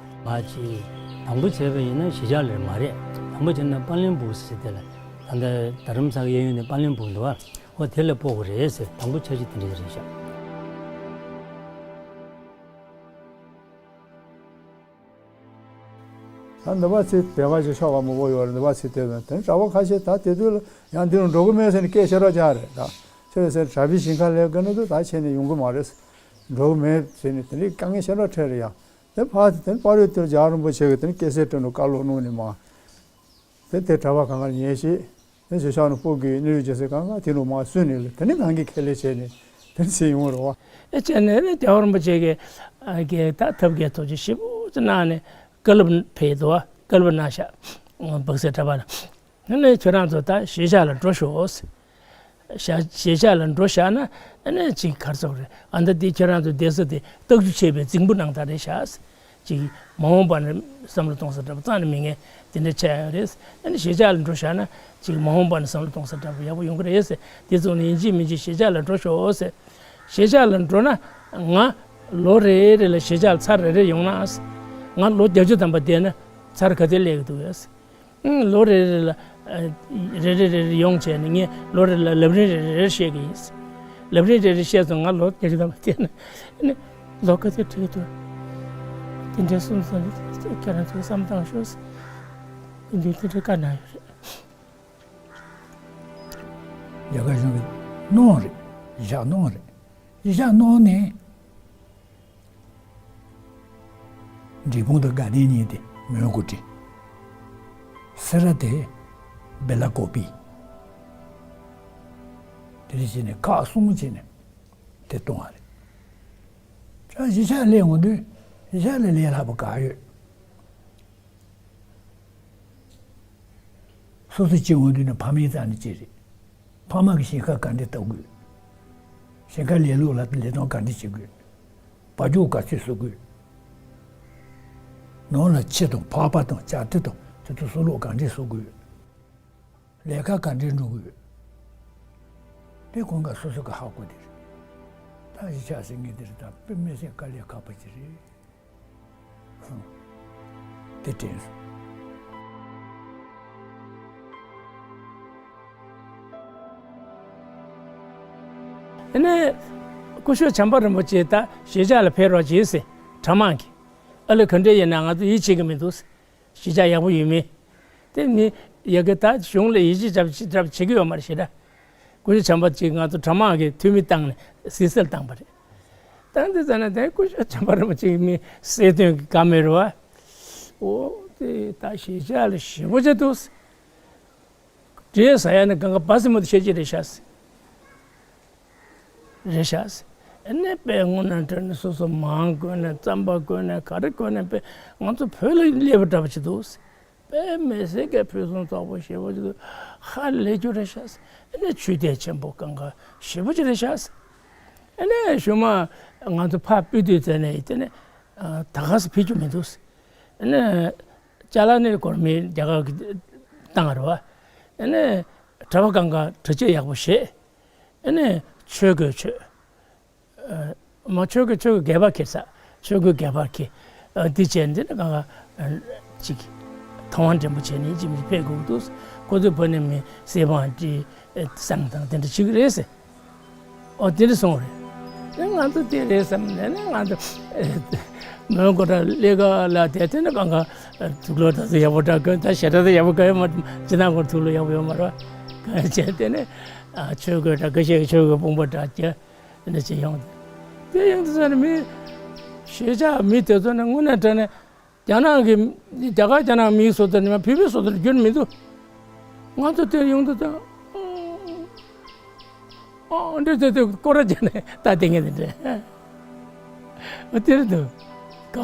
ང་ཅིག་དང་པོ་བྱས་པ་ཡིན་ན་གཞིས་ཆགས་ལ་མ་རེད། དང་པོ་བྱས་ན་པར་ལེན་སྦུག་ཟེར་དེ་ལ། ད་ལྟ་རྡ་རམ་ས་གི་གཡས་གཡོན་ནས་པར་ལེན་སྦུག་འདུག་བ། འོ་དེ་ལ་སྤོ་དགོས་རེད་ཟེར། དང་པོ་འཆར་གཞི་དེ་འདྲས་རེད་ཤག་ད་འདི་པ་ཚེ་དེ་ག་ཅིག་ཤོག་ག་མང་པོ་ཡོད་རེད། འདི་པ་ཚེ་དེ་དང་དེ་གྲྭ་པ་ཁ་ཤས་ད་དེ་དུས་ལ་ཡང་འདི་རུ་འགྲོ་གི་མེད་ཟེར་ནས་སྐད་ཆེ་རོགས་རྒྱག་རེད། ད་ཁྱེད་རེད་ཟེར། གྲྭ་པའི་ཞིང་ཁ་ལས་དགོས་ན་དུ་ད་ཁྱེད་ནས་ཡོང་གི་མ་རེད། འགྲོ་གི་མེད་ཟེར་ནས་དེ་འདྲའི་དཀའ་ངལ་ཆེ་རོགས་འཕྲད་རེད་ཡ། དེ་ཕར་དེ་པར་རིས་དེར་རྒྱལ་བ་རིན་པོ་ཆེ་གི་དེ་ནས་སྐད་ཟེར་སྤྲད་ནས་བཀའ་སློབ་གནང་ནས་མ། དེ་དེ་གྲྭ་པ་གང་གར་ཉན་ཞིག་དེ་ཞེ་ཤག་ནས་སྤོ་དགོས་གནས་ཡུལ་རྒྱལ་སྲས་གང་ག་དེ་ནས་མ་གསོས་ནས་ལ་དེ་ནས་གང་གི་ཁས་ལེན་བྱས་ནས་དེ་ནས་ཟེར་ཡོང་བ་རེད་བ། ཨེ་བྱས་ནས་ནི་རྒྱལ་བ་རིན་པོ་ཆེ་གིས་ཨ་གི་ད་ཐབས་མཁས་ཐུགས་རྗེ་ཆེ་པོ་ཅིག་གནང་ནས་བཀའ་སློབ་ཕེབས་འདུག་བ། བཀའ་སློབ་གནང་ཤག་སྦག་སེ་གྲྭ་པ་ལ། ཨ་ནི་ཁྱོད་རང་ཚོ་ད་གཞིས་ཆགས་ལ་འགྲོ་ཤོག་ཟེར། གཞིས་ཆགས་ལ་འགྲོ་བཞག་ན་ཨ་ནི་ཅིག་ག་རེ་ཟེར་དགོས་རེད། ཨ་ད་འདི་ཁྱེད་རང་ཚོ་བསྡད་ས་དེ་སྟག་ཆུ་ཆད་པའི་རྫིང་བུ་ནང་ལྟར་རེད་ཤག་ཅིག་མ་འོངས་པ་ནི་བསམ་བློ་གཏོང་ས་འདྲ་པོ་རྩ་ནས་མེད་མཁན་དེ་འདྲ་ཆགས་ཡོད་རེད། ཨ་ནི་གཞིས་ཆགས་ལ་འགྲོ་བཞག་ན་ཅིག་མ་འོངས་པ་ནི་བསམ་བློ་གཏོང་ས་འདྲ་པོ་ཡག་པོ་ཡོང་གི་རེད་ཟེར། དེ་ཚོ་ནི་ཡིན་གཅིག་མིན་གཅིག་གཞིས་ཆགས་ལ་འགྲོ་ཤོག་ཟེར། གཞིས་ཆགས་ལ་འགྲོ་ན་ང་ལོ་རེ་རེ་ལ་གཞིས་ཆགས་ལ་ཚར་རེ་རེ་ཡོང་ན་ཟེར། ང་ལོ་བརྒྱད་ཅུ་ཐམ་པ་བསྡད་ན་ཚར་ག་ཚོད་སླེབས་ཀྱི་འདུག་ཡ་ཟེར། ཨང་། ལོ་རེ་རེ་ལ་ཨ་རེ་རེ་རེ་རེ་ཡོང་བྱས་ནས་ངས་ལོ་རེ་ལ་ལམ་རིམ་རེ་རེ་རེ་བཤད་ཀྱི་ཡིན། ལམ་རིམ་རེ་རེ་བཤད་སོང་། ང་ལོ་བརྒྱད་ཅུ་ཐམ་པ་བསྡད་ན་ཨ་ནི་ལོ་ག་ཚོད་འགྲིག་གི་འདུག་དེ་འདྲ་གསུངས་སོང་། ཁྱེད་རང་ཚོས་བསམ་བཏང་ཤོག་ཟེར། དེ་འདྲའི་དེ་འདྲའི་བཀའ་གནང་ཡོད་རེད། རྒྱ་གར་གཞུང་གིས་གནང་རེད། གཞིས་ཆགས་གནང་རེད། གཞིས་ཆགས་གནང་ནས། འབྲས་སྤུངས་དང་དགའ་ལྡན་གཉིས་དེ་མོན་གྷོ་ཁྲིད། སེ་ར་དེ་བེ་ལ་ཀོ་པི། དེ་འདྲ་བྱས་ནས་ཁག་གསུམ་བྱས་ནས་དེ་གཏོང་བ་རེད། ད་གཞིས་ཆགས་སླེབས་ཡོང་དུས་གཞིས་ཆགས་ལ་ལས་སླ་པོ་ག་ཡོད། སོ་སོ་སྐྱེ་བོ་འདི་ནི་ཕ་མའི་རྩ་ནས་སྐྱེས་རེད། ཕ་མ་གི་ཞིང་ཁ་ག་འདྲས་བཏབ་དགོས། ཞིང་ཁ་ལས་ལུགས་ལ་ལས་དོན་ག་འདྲས་བྱེད་དགོས། བ་ཕྱུགས་ག་ཚོད་གསོ་དགོས། ནང་ལ་ཁྱི་དང་ཕག་པ་དང་བྱ་ཁྲི་དང་དེ་ཚོ་གསོ་ལུགས་ག་འདྲས་གསོ་དགོས། ལས་ཀ་ག་འདྲས་འགྲོ་དགོས། དེ་གང་ག་སོ་སོ་གི་ཧ་གོ་དེ་རེད། ད་གཞིས་ཆགས་ཟེར་མཁན་དེ་རེད། ད་དཔེ་མི་སྲིད་དཀའ་ལས་ཁག་པོ་ཅིག་རེད། དེ་དྲན་སོང་། དེ་ནས་སྐུ་ཞབས་བྱམས་པ་རིན་པོ་ཆེ་ད་གཞིས་ཆགས་ལ་ཕེབས་རོགས་བྱེད་ཟེར། གྲྭ་མང་གིས། ཨ་ལས་ག་འདྲས་ཡིན་ན་ང་ཚོ་ཡིད་ཆེས་ཀྱི་མི་འདུག་ཟེར། གཞིས་ཆགས་ཡག་པོ་ཡོད་མེད། དེ་ནི་ཡ་གི་ད་གཞུང་ལ་ཡིད་ཆེས་རྒྱབ་རྒྱབ་བྱེད་ཀྱི་ཡོད་མ་རེད་ཞེ་དྲག་སྐུ་ཞབས་བྱམས་པ་ཅིག་ང་ཚོ་གྲྭ་མང་གིས་འཐུས་མི་བཏང་ནས་ཟིན་བྲིས་བཏང་པ་རེད། བཏང་དུས་ཙམ་ན་དེ་སྐུ་ཞབས་བྱམས་པ་རིན་པོ་ཆེ་མི་གསལ་སྟོན་གྱི་བཀའ་མོལ་རེད་བ། འོ་དེ་ད་གཞིས་ཆགས་ལ་ཞེ་པོ་ཅིག་འདུག་འདྲེ་ཟ་ཡ་ནི་གང་ག་སྦ་སེ་མོ་དེ་ཤེས་ཀྱི་རེད་ཤག་རེད་ཤག་ཨ་ནི་དཔེ་དངོས་གནས་དྲང་གནས་སོ་སོ་མང་དགོས་ནས་རྩམ་པ་དགོས་ནས་ག་རེ་དགོས་ནས་དཔེ་ང་ཚོ་བོད་ལ་སླེབས་པ་འདྲ་པོ་ཅིག་འདུག་དཔེ་མི་སྲིད་ཀྱི་ཕུན་སུམ་ཚོགས་པོ་ཞེ་པོ་ཅིག་འདུག་ཧ་ལས་རྒྱུ་རེད་ཤག་ཨ་ནི་ཆོས་སྡེ་ཆེན་པོ་གང་ག་ཞེ་པོ་ཅིག་རེད་ཤག་ཨ་ནི་གཞུག་མ་ང་ཚོ་ཕར་སྤོས་དུས་ཙམ་ནས་དེ་ནས་ད་ག་སེ་ཕེབས་རྒྱུ་མི་འདུག་ཨ་ནི་ཅ་ལག་ནི་གོར་མེད་རྒྱ་གར་གྱིས་བཏང་རེད་བ། ཨ་ནི་གྲྭ་པ་གང་ག་གྲྭ་ཆས་ཡག་པོ་བཞེས། ཨ་ནི་ཆོས་གོས་མཆོད། ཨ་མ་ཆོས་གོས་ཆོས་གོས་སྒལ་པར་འཁྱེར་ས། ཆོས་གོས་སྒལ་པར་འཁྱེར། ཨ་འདི་བྱས་འདི་ནི་གང་ག་ཨ་ཅིག་ཐང་བ་འདྲེན་པོ་བྱས་ནས་ཅིག་མི་ཕེབས་དགོས་འདུག་ཁོ་ཚོའི་བུ་ནི་མི་སེར་བང་སྤྲད། ཨེ་བསང་དང་དེ་འདྲ་བྱེད་ཀྱི་རེད་ཟེར། ཨོ་དེ་འདྲ་གསུངས་རེད། ཨེ་ང་ཚོ་དེ་རེད་བསམ་ནས་ནི་ང་ཚོ་ཨེ་མོན་གྷོ་ར་གླེ་ག་ལ་དེ་དེ་ནི་གང་ག་དུག་ལོག་ད་ཚོ་ཡག་པོ་འདྲ་གོན། ད་ཞེ་དྲག་ད་ཡག་པོ་གོན་ཡོད་མ་རེད། སྤྱིར་བཏང་ཁོར་དུག་ལོག་ཡག་པོ་ཡོད་མ་རེད། གོན་བྱས་དེ་ནི་ཨ་ཆོས་གོས་འདྲ་ག་ཤེད་ཀྱི་ཆོས་གོས་དཔུང་པ་འདྲ་གྱོན། དེ་འདྲ་བྱས་ཡོང་། དེ་ཡོང་དུས་ཙམ་ནས་མི་གཞིས་ཆགས་མི་དེ་ཚོ་ནི་དངོས་གནས་དྲང་གནས། རྒྱ་ནག་གི་རྒྱ་གར་རྒྱ་ནག་མིའི་བཟོ་ལྟར་ནི་མ་བོད་པའི་བཟོ་ལྟར་འགྱུར་མི་འདུག་ང་ཚོ་དེར་ཡོང་དུས་ད་ཨ་འདྲ་དེ་དེ་སྐོར་ར་བརྒྱབ་ནས་ད་དེ་ངས་དེ་འདྲ་ཨ་དེར་འདུག་ག་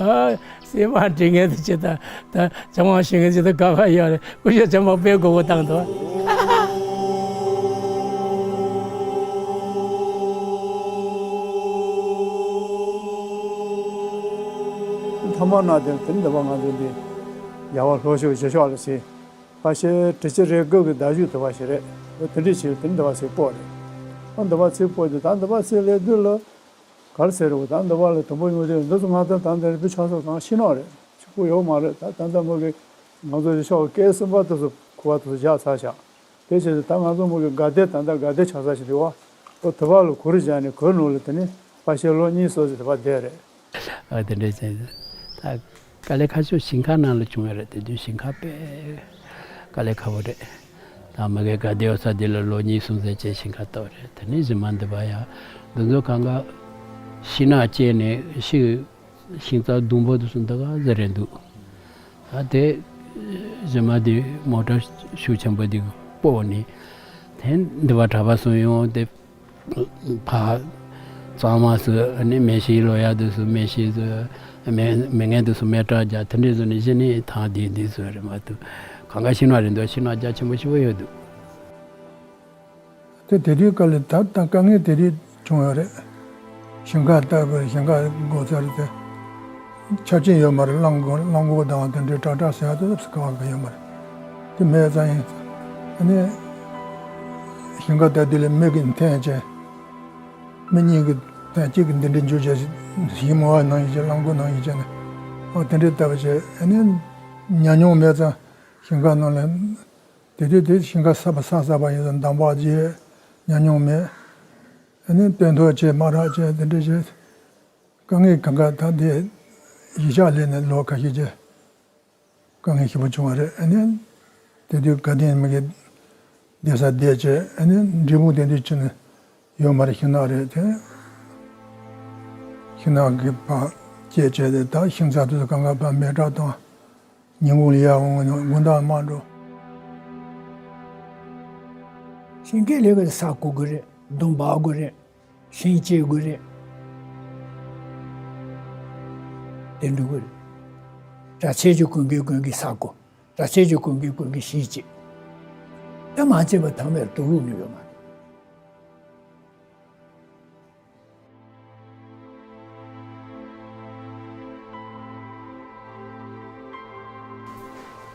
སེམས་པ་འདྲི་ངས་དེ་ཅི་ད་ད་བྱམས་པ་ཞུ་ངས་ཅི་ད་ག་བ་ཡོད་རེད། སྐུ་ཞབས་བྱམས་པ་དཔེ་མགོ་བོ་བཏང་འདུག་ཐ་མག་ན་དེ་དེ་འདི་བ་ང་ཚོ་འདི་ཡ་བ་ལྷོ་ཕྱོགས་བྱེ་ཕྱོགས་ལ་ཟེར། ཕ་ཤེ་དྲི་ཆུ་རེ་དགུ་གི་ཟླ་གཞུག་དུ་བ་ཞིག་རེད། འོ་དེ་འདྲ་ཞིག་དེ་འདི་བ་ཚིག་སྤོ་རེད། ཨ་འདི་བ་ཚིག་སྤོ་དེ་ད་འདི་བ་ཚིག་ལས་དུས་ལ་གར་ཟེར་རེད། ད་འདི་བ་ལ་དུམ་བུ་ཉུང་དེ་འདི་ཚོ་ང་ད་ད་འདི་བུ་ཆགས་ས་གང་ཤི་ནོ་རེད། ཆུ་ཁུ་ཡོད་མ་རེད། ད་ད་ད་མོ་གི་ང་ཚོ་ཡི་ཤོག་སྐད་གསུམ་པ་དུ་སུ་ཁུ་བ་དུ་སུ་བཞག་ཚར་ཤག་དེ་བྱས་ད་ང་ཚོ་མོ་གི་དགའ་བདེ་ད་ད་དགའ་བདེ་ཆགས་ས་ཞིག་རེད་བ། འོ་དུ་བ་ལ་གུར་བཞག་ནས་གུར་ནང་ལ་དེ་ནི་ཕ་ཤེ་ལོ་གཉིས་སོ་ཞིག་དུ་བ་བསྡད་རེད། ཨ་དེ་འདྲ་བྱས་ད། དཀའ་ལས་ཁག་ཤོས་ཞིང་ཁ་ནང་ལ་བྱུང་ཡོད་རེད། དེ་དུས་ཞིང་ཁ་དཔེ་དཀའ་ལས་ཁག་པོ་རེད། ད་མ་གི་དགའ་བདེ་ཡོད་ས་དེ་ལ་ལོ་གཉིས་གསུམ་ཙམ་བྱས་ཞིང་ཁ་གཏོར་རེད། དེ་ནས་གཞི་མ་འདི་བ་ཡ་འདི་ཚོ་གང་ག་ཤིང་ནགས་བཅད་ནས་ཤི་ཤིང་རྩ་སྡོང་པོ་དེ་ཚོ་འདི་ག་ཟེར་རེད་འདུག་ད་དེ་གཞི་མ་དེ་མོ་ཊ་ཤུགས་ཆེན་པོ་དེ་སྤོ་ནས་དེ་འདི་བ་གྲྭ་པ་གསུམ་ཡོང་དེ། ཕ་གཙང་མ་སུ་ནི་མེ་ཤི་ལོ་ཡ་དུ་སུ་མེ་ཤི་སུ་མེ་མེ་ངན་དུ་སུ་མེ་སྲེག་རྒྱག་དེ་འདྲའི་སུ་ནི་གཞི་ནི་ཐང་དེ་འདི་སུ་རེད་མ་གཏོགས་གང་ག་ཤི་ན་རེད་འདུག་ཤི་ན་རྒྱ་ཆེན་པོ་ཞེ་པོ་ཡོད་འདུག་དེ་དེ་དུས་དཀའ་ལས་ད་ད་དཀའ་ངལ་དེ་དུས་བྱུང་ཡོད་རེད། ཞིང་ཁ་ལྟ་དགོས། ཞིང་ཁ་སྒོ་ཚར་དེ་ཆ་རྐྱེན་ཡོད་མ་རེད། རླངས་སྒོ་རླངས་སྒོ་དང་དེ་འདྲའི་དྲག་དྲག་ཟེར་ཡ་དེ་ཚོ་ག་བ་ག་ཡོད་མ་རེད། དེ་མེད་ཙང་ཡིན། ཨ་ནི་ཞིང་ཁ་ལྟ་དུས་ལ་མི་གི་འཐེན་བྱས། མི་གཉིས་ཀྱི་འཐེན་གཅིག་གི་འདི་འདྲའི་འཇུ་བྱས་ཞིང་མོ་བ་ནང་ཡིན་བྱས་རླངས་སྒོ་ནང་ཡིན་བྱས་ནས་ཨོ་དེ་འདྲའི་ལྟ་བུ་བྱས། ཨ་ནི་ཉམས་མྱོང་མེད་ཙང་ཞིང་ཁ་ནང་ལ་དེ་དུས་དེ་ཞིང་ཁ་གསར་པ་གསར་གསར་པ་ཡིན་ཙང་འདམ་བག་བརྗེས། ཉམས་མྱོང་མེད། ཨ་ནི་སྟོན་ཐོག་བྱས་མ་རག་བྱས་དེ་འདྲ་བྱས། དཀའ་ངལ་གང་ག་ད་དེ་གཞིས་ཆགས་སླེབས་ནས་ལོ་ཁ་ཤས་རྗེས་དཀའ་ངལ་ཞེ་པོ་བྱུང་བ་རེད། ཨ་ནི་དེ་དུས་དགའ་ལྡན་མི་གི་བསྡད་ས་བསྡད་བྱས། ཨ་ནི་འབྲས་སྤུངས་དེ་དུས་ཕྱིན་ནས་ཡོད་མ་རེད། ཤིང་ནགས་རེད་དེ། ཤིང་ནགས་ཀྱི་བག་བཅད་བྱས་ཏེ་ད་ཤིང་ཚ་དུས་གང་ག་བག་མེ་སྲེག་དང་། ཉིན་གུང་ལ་ཡར་འོང་དགོང་དག་མར་འགྲོ། ཤིང་སྐེད་ལས་ཀ་ས་རྐོ་དགོས་རེད། སྡོང་འབག་དགོས་རེད། ཤིང་བཅད་དགོས་རེད། དེ་འགྲོ་དགོས་རེད། གྲྭ་ཆས་ཀྱི་གོན་གི་གོན་གི་ས་རྐོ། གྲྭ་ཆས་ཀྱི་གོན་གི་གོན་གི་ཤིང་བཅད། ད་མ་བཅད་པ་ཐང་མེར་དུག་ལུག་ནི་ཡོད་མ་རེད།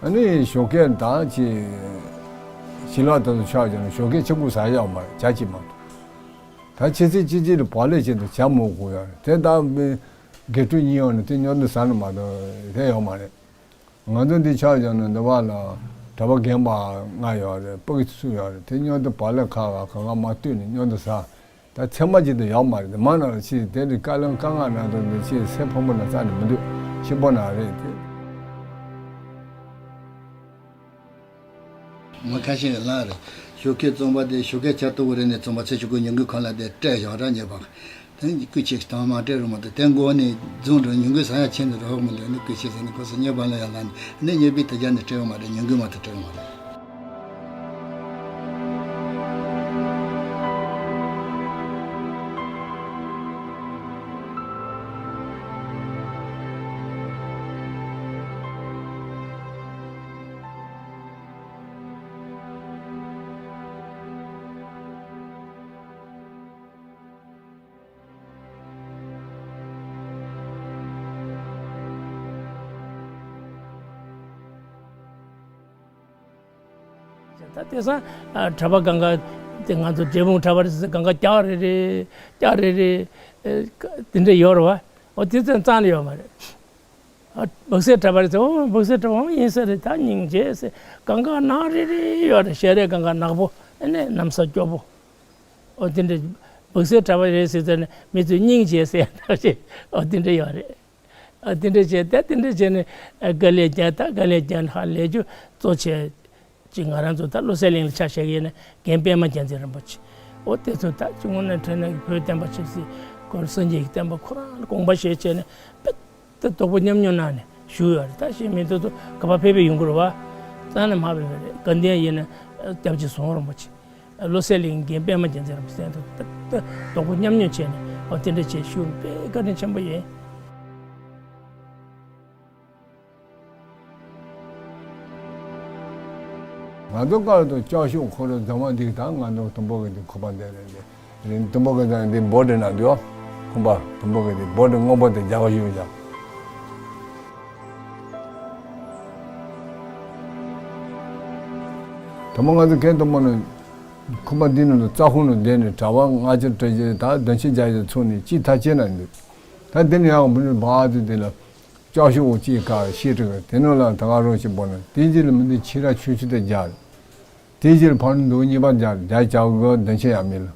ཨ་ནི་ཞོགས་ཀས་ད་ཅི་ཞིང་ལ་ད་དུ་ཆགས་ཀྱང་ཞོགས་ཀས་ཕྱི་གུ་ཟ་ཡག་མ་རེད། ཇ་གཅིག་མ་གཏོགས། ད་ཕྱི་ཚེས་གཅིག་གཅིག་ལ་བག་ལེབ་བྱས་འདུག་ཇ་མོ་དགོས་ཡག་རེད། དེ་ད་དགེ་ཕྲུག་གཉིས་ཡོང་ནས་དེ་སྙོན་དུ་ཟ་ནི་མ་གཏོགས་དེ་ཡོད་མ་རེད། ང་ཚོ་འདི་ཆགས་ཀྱང་ནི་འདི་བ་ལ་གྲྭ་པ་རྒན་པ་ལྔ་ཡོད་རེད། ཕ་གི་སུ་ཡོད་རེད། དེ་སྙོན་དུ་བག་ལེབ་ཁ་ཁ་གང་ག་མ་བཏུས་ནས་སྙོན་དུ་ཟ། ད་ཚད་མ་ཅིག་ཏུ་ཡོད་མ་རེད། མ་ན་ལ་ཕྱི་དེ་རིགས་དཀའ་ལས་དཀའ་ངལ་ན་དང་འདི་ཕྱི་སེ་ཕོ་མོ་ན་རྩ་ནས་མི་འདུག་ཕྱི་པོ་ན་རེད་དེ། མ་ཁ་ཤས་ལ་རེད། ཞོགས་ཀས་རྩོམ་པ་དེ་ཞོགས་ཀས་ཆར་གཏོར་བ་རེད་ནས་རྩོམ་པ་ཚེ་ཆུ་ཀུ་ཉུང་གི་ཁོ་ལ་དེ་སྤྲད་ཞོག་ར་ཉེ་བ། དེ་སྐུ་ཆེ་དང་མ་སྤྲད་རུང་མ་དེ་དེ་མགོ་ནས་རྫོང་འགྲོ་ཉུང་གི་ས་ཡ་ཆེན་དུ་རོགས་མི་འདུག་ནི་སྐུ་ཆེ་ཟེར་ནས་ཁོ་སུ་ཉེ་བ་ལ་ཡ་ལ་ནི་ནི་ཉེ་བའི་དེ་རྒྱ་ནས་སྤྲད་རུང་མ་རེད། ཉུང་གི་མ་དེ་སྤྲད་རུང་མ་རེད། ད་དེང་སང་གྲྭ་པ་གང་ག་དེ་ང་ཚོ་འབྲས་སྤུངས་གྲྭ་པ་རེད་ཟེར་གང་ག་སྐྱག་རེ་རེ་སྐྱག་རེ་རེ་དེ་འདྲ་ཡོད་རེད་བ། འོ་དེ་ཚོ་རྩ་ནས་ཡོད་མ་རེད། ཨ་སྦག་སེར་གྲྭ་པ་རེད་ཟེར། འོ་སྦག་སེར་གྲྭ་པ་འོ་ཡིན་ས་རེད། ད་སྙིང་རྗེ་ཟེར། གང་ག་ནག་རེ་རེ་ཡོད་རེད། ཞལ་རས་གང་ག་ནག་པོ། ཨ་ནི་ན་བཟའ་སྐྱོ་པོ། འོ་དེ་འདྲ་སྦག་སེར་གྲྭ་པ་རེད་ཟེར་ཟེར་ནས་མི་ཚོས་སྙིང་རྗེ་ཟེར་ཡ་འདྲ་ཞིག་འོ་དེ་འདྲ་ཡོད་རེད། ཨ་དེ་འདྲ་བྱས་ད་དེ་འདྲ་བྱས་ནས་ཨ་དཀའ་ལས་བརྒྱབ། ད་དཀའ་ལས་བརྒྱབ་ནས་ཧ་ལས་རྒྱུ་གཙོ་ཆེ་ཅིག་ང་རང་ཚོ་ད་བློ་གསལ་གླིང་ལ་ཆ་བཞག་ཡིན་ན་རྒན་པད་མ་རྒྱལ་མཚན་རིན་པོ་ཆེ། འོ་དེ་ཚོ་ད་ཅི་དངོས་གནས་དྲན་ན་བོད་བསྟན་པ་ཆབ་སྲིད་སྐོར་སངས་རྒྱས་ཀྱི་བསྟན་པ་ཁོ་རང་ལ་དགོངས་པ་བཞེས་བྱས་ནས་དཔེ་ད་དོག་པོ་ཉམས་མྱོང་གནང་ནས་བཞུགས་ཡོད་རེད། ད་ཤེས་མི་ཐུབ་ཐུབ་ག་པར་ཕེབས་ཕེབས་ཡོང་གི་རེད་བ། རྩ་ནས་མ་ཕེབས་པ་རེད། དགའ་ལྡན་ཡིན་ན་སྐྱབས་རྗེ་ཟམ་གདོང་རིན་པོ་ཆེ། བློ་གསལ་གླིང་རྒན་པད་མ་རྒྱལ་མཚན་རིན་པོ་ཆེ་ད་ད་དོག་པོ་ཉམས་མྱོང་བྱས་ནས་འོ་དེ་འདྲ་བྱས་བཞུགས་པའི་བཀའ་དྲིན་ཆེན་པོ་ཡིན། ང་ཚོ་སྐབས་དུ་ལྕགས་ཤོག་འཁོར་ལོ་རྫ་མ་འདི་དང་ང་ཚོ་དུམ་བུ་གི་འདི་ཁོ་པ་འདི་རེད། འདི་དུམ་བུ་གི་འདི་འདི་འབོ་འདི་ན་འདུག་ཁོ་པ་དུམ་བུ་གི་འདི་འབོ་འདི་སྔོན་པོ་དེ་རྒྱག་ཡོད་ཀྱང་། ད་མ་ང་ཚོ་གན་དུ་མ་ནི་ཁུག་པ་འདི་ནང་དུ་རྩྭ་ཁུང་ནང་བསྡད་ནས་གྲྭ་པ་ལྔ་བརྒྱ་བརྒྱད་ཅུ་དང་བདུན་ཅུ་བརྒྱད་ཅུ་ཚུགས་ནས་ཅི་ཐ་ཆད་ན་འདུག་ད་འདི་ནས་ཡང་བུ་ནི་བག་དུ་དེ་ལ་ལྕགས་ཤོག་ཅིག་ག་ཤེས་དྲི་གི་དེ་ནང་ལ་ད་ག་རང་ཞིག་འབོ་ན་དེ་རྗེས་ལ་མི་འདི་ཕྱི་ར་ཆུ་ཆུ་དེ་རྒྱག་དེ་རྗེས་ལ་ཕར་འདུག་གཉིས་པ་རྒྱག་རྒྱག་རྒྱག་གི་བདུན་ཅུ་ཡང་མེད་ལ།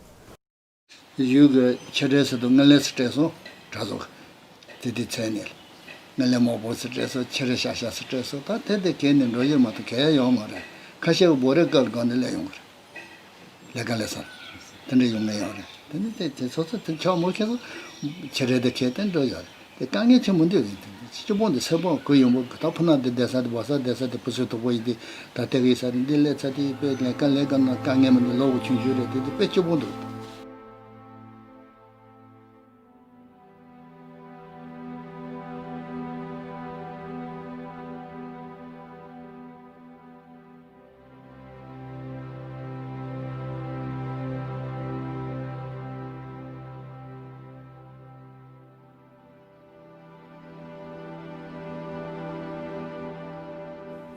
ཡུལ་གྱི་ཆེ་གྲས་སུ་དུ་དངུལ་ལས་སུ་སྤྲད་སོང་གྲྭ་ཚོ་གི། དེ་དུས་ཚེ་ནས་དངུལ་ལས་མང་པོ་སུ་སྤྲད་སོང་ཆེ་རེ་ཤ་ཤ་སུ་སྤྲད་སོང་ད་དེ་དེ་གས་ནས་འགྲོ་ཡོད་མ་གཏོགས་གས་ཡོང་མ་རེད། ཁ་ཤས་ཀྱི་བོད་རིགས་སྐབས་ལ་སྒང་ནས་སླེབས་ཡོང་གི་རེད། ལས་ཀ་ལས་སར་དེ་འདྲ་ཡོང་ངེས་ཡོད་རེད། དེ་ནི་དེ་དེ་ཚོ་ཚོ་དེ་ཆོག་མོ་ཁྱེད་ཚོ་ཆེ་རེ་དེ་གས་དེ་འགྲོ་ཡོད་རེད། དེ་དཀའ་ངལ་ཆེན་པོ་འདུག་རེད། དེ་སྤྱི་སྤུངས་དེ་སེར་སྤུངས་གུ་ཡོང་པོ་ད་ཕུ་ན་དེ་བསྡད་ས་དེ་བ་ས་བསྡད་ས་དེ་བུ་སུ་དོག་པོ་ཡིན་དེ་ད་དེ་གི་ས་དེ་འདི་སླེབས་ཚ་དེ་དཔེ་ལས་ཀ་ལས་ཀ་ན་དཀའ་ངལ་མི་འདུག་ལོ་གི་ཆུང་ཆུང་རེད། དེ་དེ་དཔེ་སྤྱི་སྤུངས་འདུག་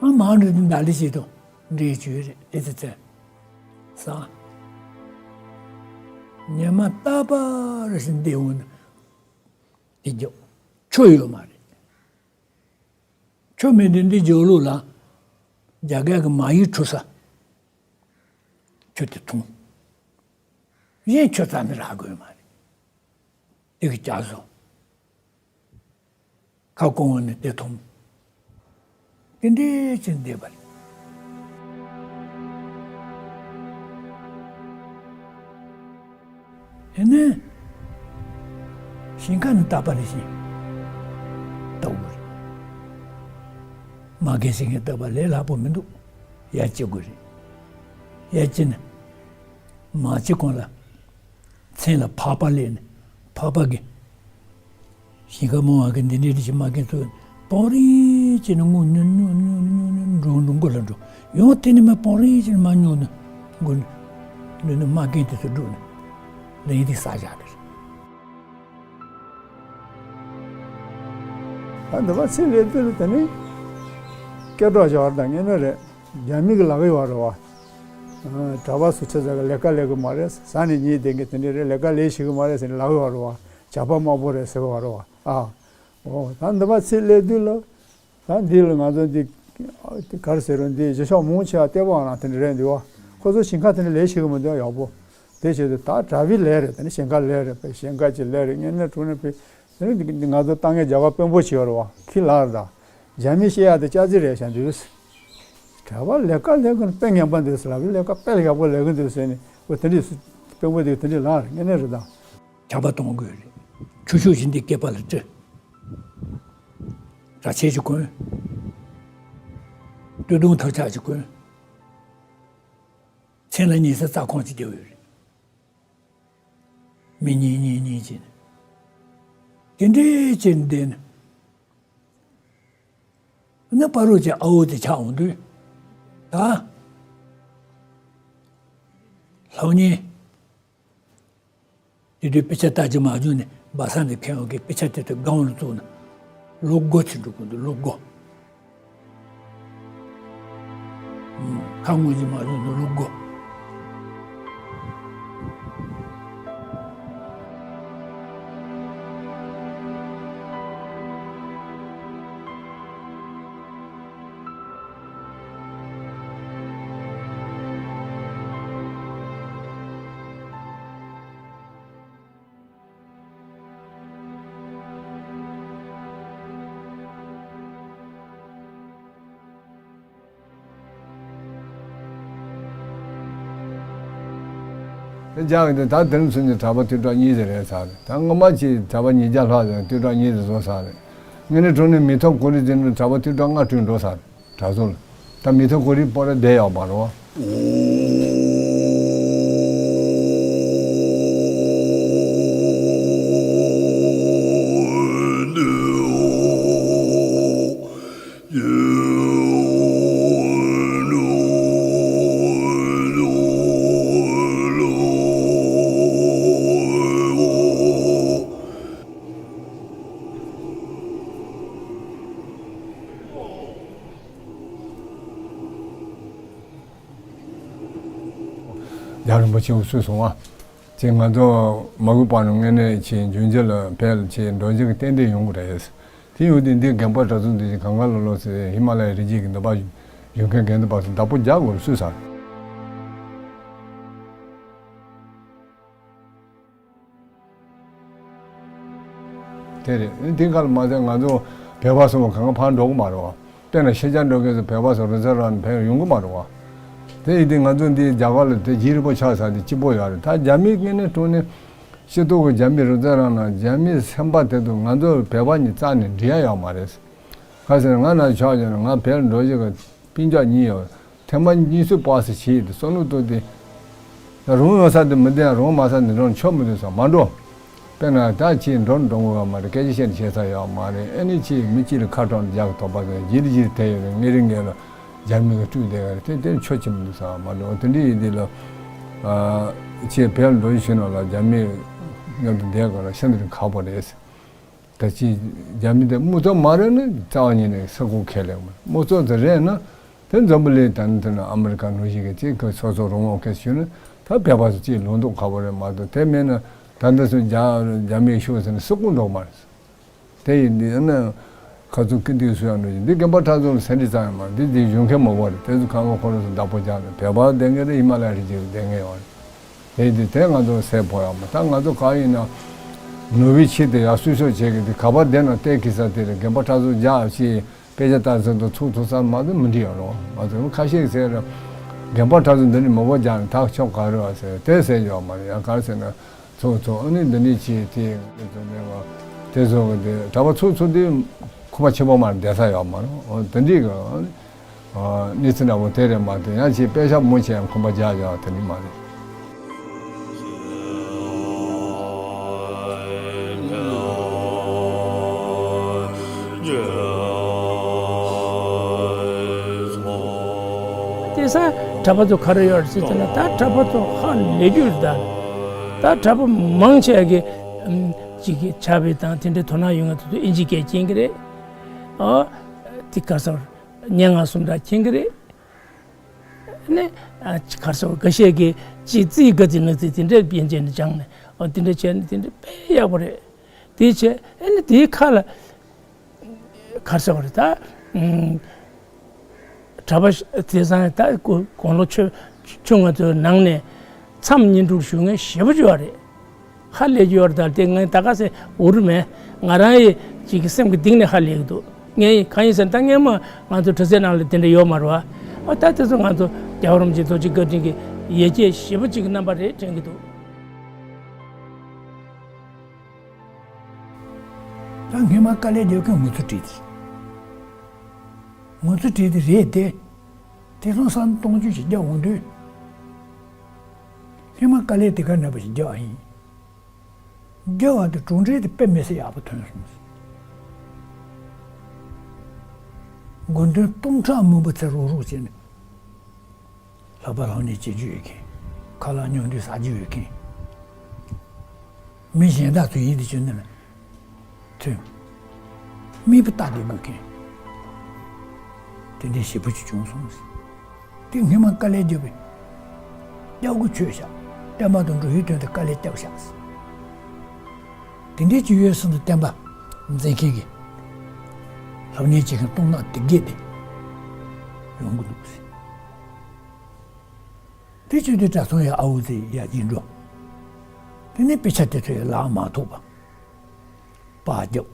ཨ་མ་འདྲི་དང་ད་ལི་ཞིག་དང་འདྲེས་བྱོས་རེད་དེ་ཚེ་ཚེ། ས། ཉི་མ་རྟག་པར་ཞིག་འདི་འོང་ན། འདི་རྒྱུ། ཆུ་ཡོད་མ་རེད། ཆུ་མེད་དུས་འདི་རྒྱུ་ལུགས་ལ། རྒྱ་སྐད་ཀྱི་མ་ཡིག་འཁྲུ་ས། ཆུ་དེ་འཐུང་། གཞན་ཆུ་རྩ་ནས་རག་དགོས་མ་རེད། དེ་གི་ལྕགས་བཟོ། ཁ་སྐོང་བ་ནི་དེ་མཐོང་། དེ་འདྲའི་ཕྱིར་འདས་པ་རེད། དེ་ནས་ཞིང་ཁ་ནི་བཏབ་པ་རེད་ཤིང་བཏབ་དགོས་རེད། མ་རྒན་ཞིག་གིས་བཏབ་པ་ལས་སླ་པོ་མི་འདུག་ཡ་གཅིག་དགོས་རེད། ཡ་གཅིག་ནི། མ་ཅི་གོང་ལ། མཚན་ལ་ཕག་པ་ལས་ནི་ཕག་པ་གི། ཞིང་ཁ་རྨོ་བ་གི་འདི་འདྲའི་རིགས་ཤིག་མ་རྒན་ཚོས་སྤང་རིང་བྱས་ནས་སྔོ་ཉུང་ཉུང་ཉུང་ཉུང་ཉུང་འགྲོ་འགྲོ་མགོ་ལ་འགྲོ་ཡོང་དེ་ནི་མ་སྤང་རིང་བྱས་ནས་མ་ཉུང་ནི་མགོ་ནི་ནི་མ་རྒན་དེ་ཚོ་འགྲོ་ནི་ལ་ཡིན་དེ་ས་བཞག་གི་རེད། ད་འདི་པ་ཚེ་ལས་དུས་ལ་དེ་ནི་སྐད་གྲགས་བྱ་བ་དང་ངེས་ནི་རེད། རྒྱ་མི་གི་ལག་གི་ཡོད་རེད་བ། གྲྭ་པ་སུ་ཆ་ཟ་གི་ལས་ཀ་ལས་གི་མ་རེད། ཟ་ནས་ཉལ་བསྡད་མཁན་དེ་འདྲས་རེད། ལས་ཀ་ལས་ཤེས་གི་མ་རེད་ཟེར་ནས་ལབ་གི་ཡོད་རེད་བ། ཇག་པ་དམར་པོ་རེད་ཟེར་གི་ཡོད་རེད་བ། ཨ། འོ་ད་འདི་པ་ཚེ་སླེབས་དུས་ལ། ད་འདི་ལ་ང་ཚོ་འདི་ག་རེ་ཟེར་རུང་འདི་རྗེས་ཕྱོགས་མང་ཆེ་བ་ལྟེ་བ་ནང་དེ་འདྲ་རེད་འདུག་བ། ཁོ་ཚོ་ཞིང་ཁ་དེ་འདྲ་ལས་ཤེས་གི་མི་འདུག་ཡག་པོ། དེ་བྱས་ཏེ་ད་གྲྭ་པའི་ལས་རེད། དེ་ནི་ཞིང་ཁ་ལས་རེད། པའི་ཞིང་ཁ་གི་ལས་རེད། ངན་ནས་དྲུང་ནས་པའི་དེ་ནི་ང་ཚོ་ལྟ་ངན་རྒྱག་པ་དཔོན་པོ་བྱེད་ཡོད་རེད་བ། ཁི་ལར་ད། རྒྱ་མི་བཤད་ཡག་དེ་ལྕགས་རྩི་རེད་བྱ་འདུག་གྲྭ་པ་ལས་ཀ་ལས་ཀ་ནི་དཔེ་ངན་པ་འདུག་ཟེར་ལབ་པའི་ལས་ཀ་དཔེ་ལ་ཡག་པོ་ལས་ཀྱི་འདུག་ཟེར་ནས་འོ་དེ་འདྲས་སུ་དཔོན་པོ་འདུག་དེ་འདྲས་ལངས་རེད། ངན་ནས་རེད་ད། ཇག་པ་གཏོང་དགོས་རེད། ཆུ་ཤུགས་ཀྱིས་འདི་སྐེད་པ་ལ་དཀྲི། གྲྭ་ཆས་ཀྱིས་གོན། སྟོད་ཐུང་ཐག་ཆག་ཅིག་གོན། མཚན་ལ་ཉལ་ས་རྩྭ་ཁང་ཅིག་རྒྱབ་ཡོད་རེད། མི་གཉིས་གཉིས་གཉིས་བྱས་ནས། དེ་འདྲའི་བྱས་ནས་བསྡད་ནས། ཨ་ནི་པ་རོ་ཅན་ཨ་འོ་དེ་ཆགས་འོང་དུས། ད། སློབ་གཉེར། དེ་དུས་དཔེ་ཆ་ལྟ་རྒྱུ་མ་བྱུང་ནས་སྦ་ས་ནས་ཁྱེར་ཡོང་གི་དཔེ་ཆ་དེ་དུས་སྒང་ལ་བཙུགས་ན། ལོ་དགུ་ཚེ་འགྲོ་གི་འདུག་ལོ་དགུ། ཁ་ངོ་ཅིག་མ་བྱུང་ན་ལོ་དགུ། དེ་རྒྱག་གི་འདུག་ད་དེ་རིང་ཚུན་གྱི་གྲྭ་པ་ཐོས་གྲོགས་གཉིས་ཟེར་རེད་ཚར་རེད། ད་སྔོན་མ་ཅིག་གྲྭ་པ་ཉིས་བརྒྱ་ལྷག་ཟེར་ཐོས་གྲོགས་གཉིས་ཟེར་བཟོ་ཚར་རེད། ངས་ནི་གྲོང་ནས་མི་ཐོབ་གོ་རི་ཟེར་ནས་གྲྭ་པ་ཐོས་གྲོགས་ལྔ་བྲོས་འགྲོ་ཚར་རེད། གྲྭ་ཚོ་ལ། ད་མི་ཐོབ་གོ་རི་པོ་ར་བསྡད་ཡོད་མ་རེད་བ། རྒྱལ་བ་རིན་པོ་ཆེ་གསུངས་སོང་བ། ཅེས་ང་ཚོ་མ་གུས་པ་ནི་དངོས་གནས་ཆེས་འབྱུང་འགྱུར་ལ་ཕལ་ཆེར་འགྲོ་བཞིན་གྱི་ཏན་ཏན་ཡོང་གི་རེད། དེ་ཡོད་དུས་འདི་དགོན་པ་གྲྭ་ཚང་འདི་བཞིན་གང་ག་ལོ་ལོ་ཟེར་ཧི་མ་ལ་ཡའི་རི་རྒྱུད་ཀྱི་འདི་པ་བཞུགས་མཁན་རྒན་འདི་པ་ཚོ་བདག་པོ་རྒྱག་དགོས་སུས་ཟེར། དེ་རེད། དེ་ག་ལ་མ་ཟད་ང་ཚོ་བོད་པ་སོང་བ་གང་ག་ཕར་འགྲོ་གི་མ་རེད་བ། དཔེར་ན་ཤེས་བྱ་འགྲོ་མཁན་ཚོ་བོད་པ་སོང་རི་ཚ་རང་ཕན་ཡོང་གི་མ་རེད་བ། དེ་ཡིན་དུས་ང་ཚོ་འདི་རྒྱ་གར་ལ་དེ་རྗེ་རིན་པོ་ཆེ་ས་དེ་གཅིག་པོ་ཡོད་རེད། ད་རྒྱ་མི་ངོས་ནས་དྲངས་ནས་ཤེས་རྟོགས་ཀྱི་རྒྱ་མི་རི་ཚ་རང་ན་རྒྱ་མི་སེམས་པ་དེ་ཚོ་ང་ཚོ་བོད་པ་གཉིས་རྩ་ནས་འགྲིག་ཡ་ཡོད་མ་རེད། ག་ཟེར་ང་ན་ཆོག་ཡོད་ན་ང་བོད་འགྲོ་བཞིན་གི་སྤུན་ཀྱག་གཉིས་ཡོད། ཐེངས་མ་གཉིས་སུ་པ་སི་བྱེད་དེ་བསམ་བློ་གཏོང་དེ། ད་རུང་ཡོང་ས་དེ་མི་བདེ་རུང་མ་ས་དེ་འགྲོ་ཆོག་མི་འདུག་ས་མ་འགྲོ། དཔེར་ན་ད་ཁྱེད་འགྲོ་འགྲོ་དགོས་མ་རེད། སྐད་ཆ་བཤད་ནས་བཤད་ས་ཡོད་མ་རེད། ཨེ་ནི་ཁྱེད་མི་གཅིག་ལ་ཁ་གྲངས་རྒྱག་གི་དོགས་པ་དང་ཡིད་ལ་ཡིད་དེ་ཡོད་རེད། ངེད་རིང་ངེད་ལ་རྒྱ་མི་གི་སྤྲུལ་བསྡད་ཡོད་རེད། དེ་དེ་ཆོག་ཆེ་མི་འདུག་ས་མ་འགྲོ། དེ་འདྲའི་ཡིན་དེ་ལ་ཁྱེད་བལ་འགྲོ་ཡི་ཤེས་ནོ་ལ་རྒྱ་མི་མཉམ་དུ་བསྡད་དགོས་ན་ཤིན་ཏུ་ཁག་པོ་རེད། ད་ཅི་རྒྱ་མི་དེ་དམུ་ཚོ་མ་རེད་ན་རྩ་བ་ཉིད་ནས་ས་ཁུག་ཁས་ལེན་མ་རེད། དམུ་ཚོ་དེ་རེད་ན་དེ་འཛམ་བུ་གླིང་ད་ནི་དེ་ན་ཨ་མི་རི་ཀ་ནང་བཞིན་གྱི་ཅིག་གི་སོ་སོ་རང་དབང་ཁས་ཞུས་ན་ད་བོད་པ་ཚོ་ཅིག་ལུང་རྟོགས་ཁག་པོ་རེད་མ་གཏོགས། དེ་མེད་ན་ད་འདི་ཚོ་རྒྱ་རྒྱ་མིའི་ཤུགས་ཟེར་ན་སུ་ཀུན་འགྲོ་མ་རེད། དེ་ཡིན་དུས་ན་ཁ་ཚུགས་ཀི་འདུག་སུ་ཡང་འགྲོ་ཞིང་འདི་རྒན་པ་ཁྲ་ཚོ་ལ་སེམས་ཁྲལ་ཙམ་ཡང་མ་རེད། འདི་འདི་གཞུང་མཁན་མང་པོ་རེད། དེ་ཚོ་ཁང་པ་ཁོ་རང་ཚོ་བདག་པོ་རྒྱག་ནས་བོད་པ་བསྡད་མཁན་རེད། ཧི་མ་ལ་ཡ་རི་རྒྱུད་བསྡད་མཁན་ཡོད་རེད། དེ་དུས་དེ་ང་ཚོ་སེམས་ཕོག་ཡག་མ། ད་ང་ཚོ་གང་ཡིན་ན་ནོར་བུའི་ཆེད་དུ་ཡག་སུས་སོ་བྱེད་ཀྱི་དེ་ག་པར་བསྡད་ན་བལྟས་ཀྱི་ས་དེ་རེད། རྒན་པ་ཁྲ་ཚོ་རྒྱག་ཅིག་དཔེ་ཆ་ལྟ་ཚོད་དུ་ཚུགས་ཐུབ་ས་མ་གཏོགས་མི་འགྲིག་ཡོད་རོགས། ང་ཚོ་ཁ་ཤས་ཟེར་ར་རྒན་པ་ཁྲ་ཚོ་འདི་ནས་མི་བོ་རྒྱག་ནས་ཐག་ཆོད་ག་རེ་བ་ཟེར་དེ་ཟེར་ཡོད་མ་རེད། ཡང་ག་རེ་ཟེར་ན་ཚུགས་ཚུགས་ཨ་ནི་འདི་ནས་ཅིག་དེ་ཚོ་མེད་པ་དེ་ཚོ་གི་དེ་གྲྭ་པ་ཚུགས་ཚུགས་དེ་ཁོ་པ་ཆེན་པོ་མ་རེད། བསྡད་ས་ཡོད་མ་རེད། འོ་དེ་འགྲིག་གི་ཨ་ནི། གནས་ཚུལ་འདྲ་པོ་དེ་རེད་མ་གཏོགས་ཡང་ཅིག་དཔེ་ཆ་མང་ཆེ་ཡང་ཁོམ་པ་རྒྱག་ཡག་དེ་ནི་མ་རེད། དེང་སང་གྲྭ་པ་ཚོ་ག་རེ་ཡོད་རེད་ཟེར་ན། ད་གྲྭ་པ་ཚོ་ཧ་ལས་རྒྱུ་རེད། ད་ད་གྲྭ་པ་མང་ཆེ་གི་ཨམ་ཅིག་གི་ཕྱག་དཔེ་དང་དེ་འདྲའི་དོ་སྣང་ཡོད་མཁན་དེ་ཚོ་ཨིན་ཇི་སྐད་མཁྱེན་གི་རེད། ཨ་དེ་ག་ས་སྙན་ངག་སུམ་རྟགས་མཁྱེན་གི་རེད། ནི་ཨ་ག་རེ་ཟེར་དགོས། འགའ་ཤས་ཀྱིས་ཅིག་རྩིས་དགའ་རྩིས་ནག་རྩིས་དེ་འདྲ་བེད་སྤྱད་ནས་སྦྱངས་ནས། འོ་དེ་འདྲ་བྱས་ནས་དེ་འདྲ་དཔེ་ཡག་པོ་རེད། དེ་བྱས་ཨ་ནི་དེའི་ཁ་ལ་ག་རེ་ཟེར་དགོས་རེད། ད་ཨུམ་གྲྭ་པ་དེང་སང་ད་དགུང་ལོ་ཆུང་ཆུང་ང་ཚོའི་ནང་ནས་མཚམས་བསྙེན་སྒྲུབ་ཞུ་མཁན་ཞེ་པོ་ཅིག་ཡོད་རེད། ཧ་ལས་ཀྱི་ཡོད་རེད། ད་དེ་ངས་ད་ག་ཟེ་འུར་མེད། ང་རང་ཡི་ཅིག་གི་སེམས་ཀྱི་གཏིང་ནས་ཧ་ལས་ཀྱི་འདུག་ངས་གང་ཡིན་ཟེར་ན་ད་སྔས་མ་ང་ཚོ་གྲྭ་སའི་ནང་ལ་དེ་འདྲ་ཡོད་མ་རེད་བ། ཨ་ད་དེ་ཚོ་ང་ཚོ་རྒྱལ་བ་རིན་པོ་ཆེ་རྡོ་རྗེ་བཀའ་དྲིན་གྱི་ཡར་རྒྱས་ཞེ་པོ་ཅིག་གི་རྣམ་པ་རེད་དྲན་གྱི་འདུག་ད་སྔས་མ་དཀའ་ལས་རྒྱབ་མཁན་ངོ་ཚ་བྲིས་ཏེ། ངོ་ཚ་བྲིས་ཏེ་རེད་དེ། དེང་སང་སང་སྟོང་བཅུ་ཞིག་རྒྱག་འོང་དུས། སྔས་མ་དཀའ་ལས་དེ་ག་འདྲ་པོ་ཞིག་རྒྱག་ཡིན། རྒྱལ་བ་དེ་གྲུབ་འབྲས་དེ་དཔེ་མི་སྲིད་ཡག་པོ་ཐོན་སོང་། དགོས་འདུན་སྟོང་ཕྲག་མང་པོ་ཚེ་རོགས་རོགས་བྱས་ནས་ལྷག་པ་ལྷག་ཉེས་བྱེད་རྒྱུ་ཡོད་མཁན། ཁ་ལག་ཉོ་འདོད་ཟ་རྒྱུ་ཡོད་མཁན། མི་གཞན་དག་ཚོ་ཡིད་དུ་བཅུག་ནས་ལ་ཐོན། མིག་པ་ལྟ་དགོས་དགོས་མཁན། དེ་འདྲའི་ཞེ་པོ་ཅིག་བྱུང་སོང་། དེ་སྔས་མ་དཀའ་ལས་བརྒྱབ་པའི་སྐྱབས་མགོན་ཆོས་ཞག་བསྟན་པ་དང་འགྲོ་བའི་དོན་དུ་དཀའ་ལས་བརྒྱབ་ཞག་དེ་འདྲའི་ཅིག་ཡོད་སྲིད་དུ་བསྟན་པ་འཛིན་མཁན་གྱི་ལྷབ་གཉེར་བྱེད་མཁན་སྟོང་ནག་དེ་གས་དེ་ཡོང་གི་འདུག་དེ་བྱེད་དུས་གྲྭ་ཚང་ཡ་ཨ་འུ་ཚེ་ཡ་གྱིན་འགྲོ། དེ་ནས་དཔེ་ཆ་དེ་ཚོ་ཡ་ལག་མ་ཐོགས་པ། པར་བརྒྱབ།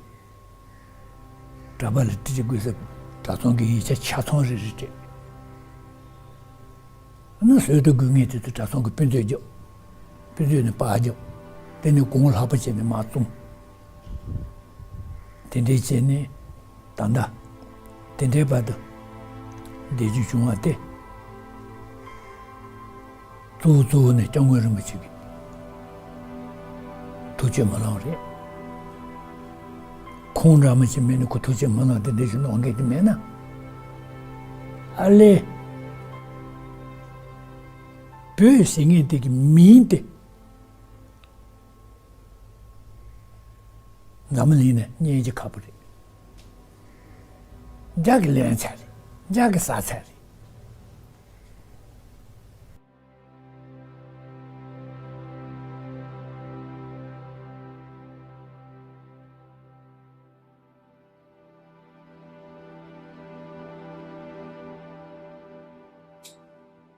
གྲྭ་པ་ལ་ཏི་ཏི་དགོས་ས་གྲྭ་ཚང་གི་ཡིག་ཆ་ཆ་ཚང་རེ་རེ་སྤྲད། ཨ་ནི་བཟོས་དུ་དགོས་ངེས་དེ་ཚོ་གྲྭ་ཚང་གི་དཔེ་མཛོད་བརྒྱབ། དཔེ་མཛོད་ནས་པར་བརྒྱབ། དེ་ནས་གོང་ལྷག་པ་བྱས་ནས་མར་བཙུམ། དེ་འདྲའི་བྱས་ནས་ད་ལྟ་དེ་འདྲའི་བར་དུ་བསྡད་རྒྱུ་བྱུང་བ་དེ། གཙོ་བོ་གཙོ་བོ་ནི་སྐྱབས་མགོན་རིན་པོ་ཆེ་གི་ཐུགས་བསྐྱེད་སྨོན་ལམ་རེད། ཁོང་འདྲ་མི་ཅིག་མེད་ན་ཁོ་ཐུགས་བསྐྱེད་སྨོན་ལམ་དེ་འདྲ་ཞིག་གནང་མཁན་དེ་མེད་ན། ཨ་ལས། བོད་ཟེར་མཁན་དེ་གི་མིང་དེ་འཛམ་བུ་གླིང་ནས་རྙེད་རྒྱུ་ཁག་པོ་རེད། རྒྱ་གི་ལེན་ཚར་རེད། རྒྱ་གི་ཟ་ཚར་རེད།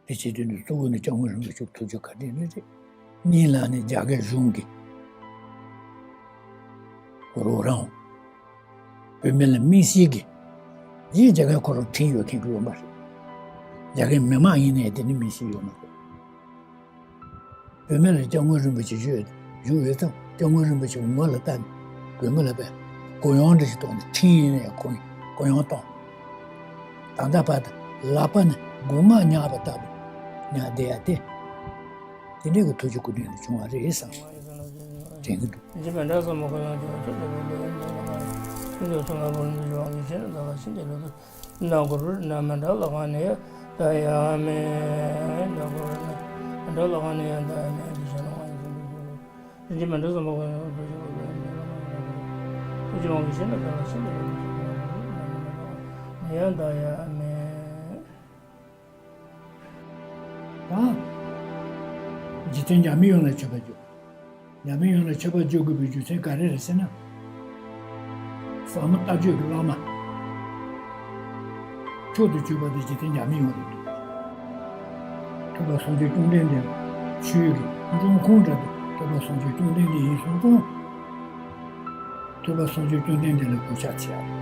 དེ་བྱེད་དུས་ནི་གཙོ་བོ་ནི་སྐྱབས་མགོན་རིན་པོ་ཆེ་ཐུགས་རྗེ་བཀའ་དྲིན་ནི་རེད། གཉིས་ལ་ནི་རྒྱ་སྐད་གཞུང་གི་རོགས་རམ། བོད་མི་ལ་མིག་ཤེལ་གྱི། ཡིན་རྒྱ་སྐད་ཁོ་རང་འཕྲིན་ཡོད་མཁན་གྱི་སློབ་མ་རེད། རྒྱ་སྐད་མི་མང་ཡིན་ནའི་དེ་ནི་མིག་ཤེལ་ཡོད་མ་རེད། བོད་མི་ལ་སྐྱབས་མགོན་རིན་པོ་ཆེ་བཞུགས་བཞུགས་ཡོད་ཙང་སྐྱབས་མགོན་རིན་པོ་ཆེ་ངོ་ལ་ལྟ་ནས་བོད་མི་ལ་བས་གུ་ཡངས་འདྲ་ཞིག་གཏོང་ནས་འཕྲིན་ཡིན་ནའི་གུ་གུ་ཡངས་གཏོང་། ད་ལྟ་བར་དུ་ལག་པ་ནས་སྒོ་ང་བརྙག་པ་ལྟ་བུ་བརྙག་བསྡད་ཡ་དེ། དེ་འདྲའི་གི་ཐུགས་རྗེ་སྐུ་དྲིན་ལ་བྱུང་བ་རེད་བསམ་དྲན་གྱི་འདུག། འཇིགས་མེད་འདྲ་ཟབ་མོ་གུ་ཡངས་ཀྱི་ཐུགས་ལ་བོད་ལ་ཡོད་མེད་ལ་ཀུན་ཏུ་ཚང་ལ་བོར་འདུག་ཞུ་བ་གི་ཆེ་ན་ད་ལ་ཕྱིན་ཏེ་ལོ་ཏོ། ན་གུ་རུ་ན་མ་འདྲ་ལ་གང་ནས་ད་ཡ་མེ། ན་གུ་རུ་ན་མ་འདྲ་ལ་གང་ནས་ཡ་ད་ཡ་མེ་དེ་བྱ་ན་ང་ཡི་ཚོ་འདུག་གུ་རུ། འཇིགས་མེད་འདྲ་ཟབ་མོ་གུ་ཡངས་ཐུགས་རྗེ་གུ་ཡངས་མེད་ལ་ང་ཡི་ཚོ་འདུག་གུ་རུ། ཐུགས་རྗེ་གུ་ཡངས་ཀྱི་ཆེ་ན་ད་ལ་ཕྱིན་ཏེ་ལོ་ཏོ་ཞུ་བ་གི་ཆེ་ན་ན་གུ་རུ་ན་མ་འདྲ་ལ་གང་ནས་ཡ་ད་ཡ་མེ། དང་། འཇིག་རྟེན་འཇག་མི་ཡོངས་ལ་མཆོད་པ་བརྗོད། འཇག་མི་ཡོངས་ལ་མཆོད་པ་བརྗོད་དགོས་པའི་རྒྱུ་མཚན་ག་རེ་རེད་ཟེར་ན། ཟབ་མོ་ལྟ་སྤྱོད་ཀྱི་བླ་མ། མཆོག་ཏུ་གྱུར་པ་དེ་འཇིག་རྟེན་འཇག་མི་ཡོངས་ལ་འདུད། ཐོས་པ་སངས་རྒྱས་བཅོམ་ལྡན་འདས་ཆོས་ཀྱི་འབྱུང་ཁུངས་འདྲ་སྟེ་ཐོས་པ་སངས་རྒྱས་བཅོམ་ལྡན་འདས་ཡིན་སོང་ཙང་། ཐོས་པ་སངས་རྒྱས་བཅོམ་ལྡན་འདས་ལ་གུས་ཕྱག་བྱེད་ཡ།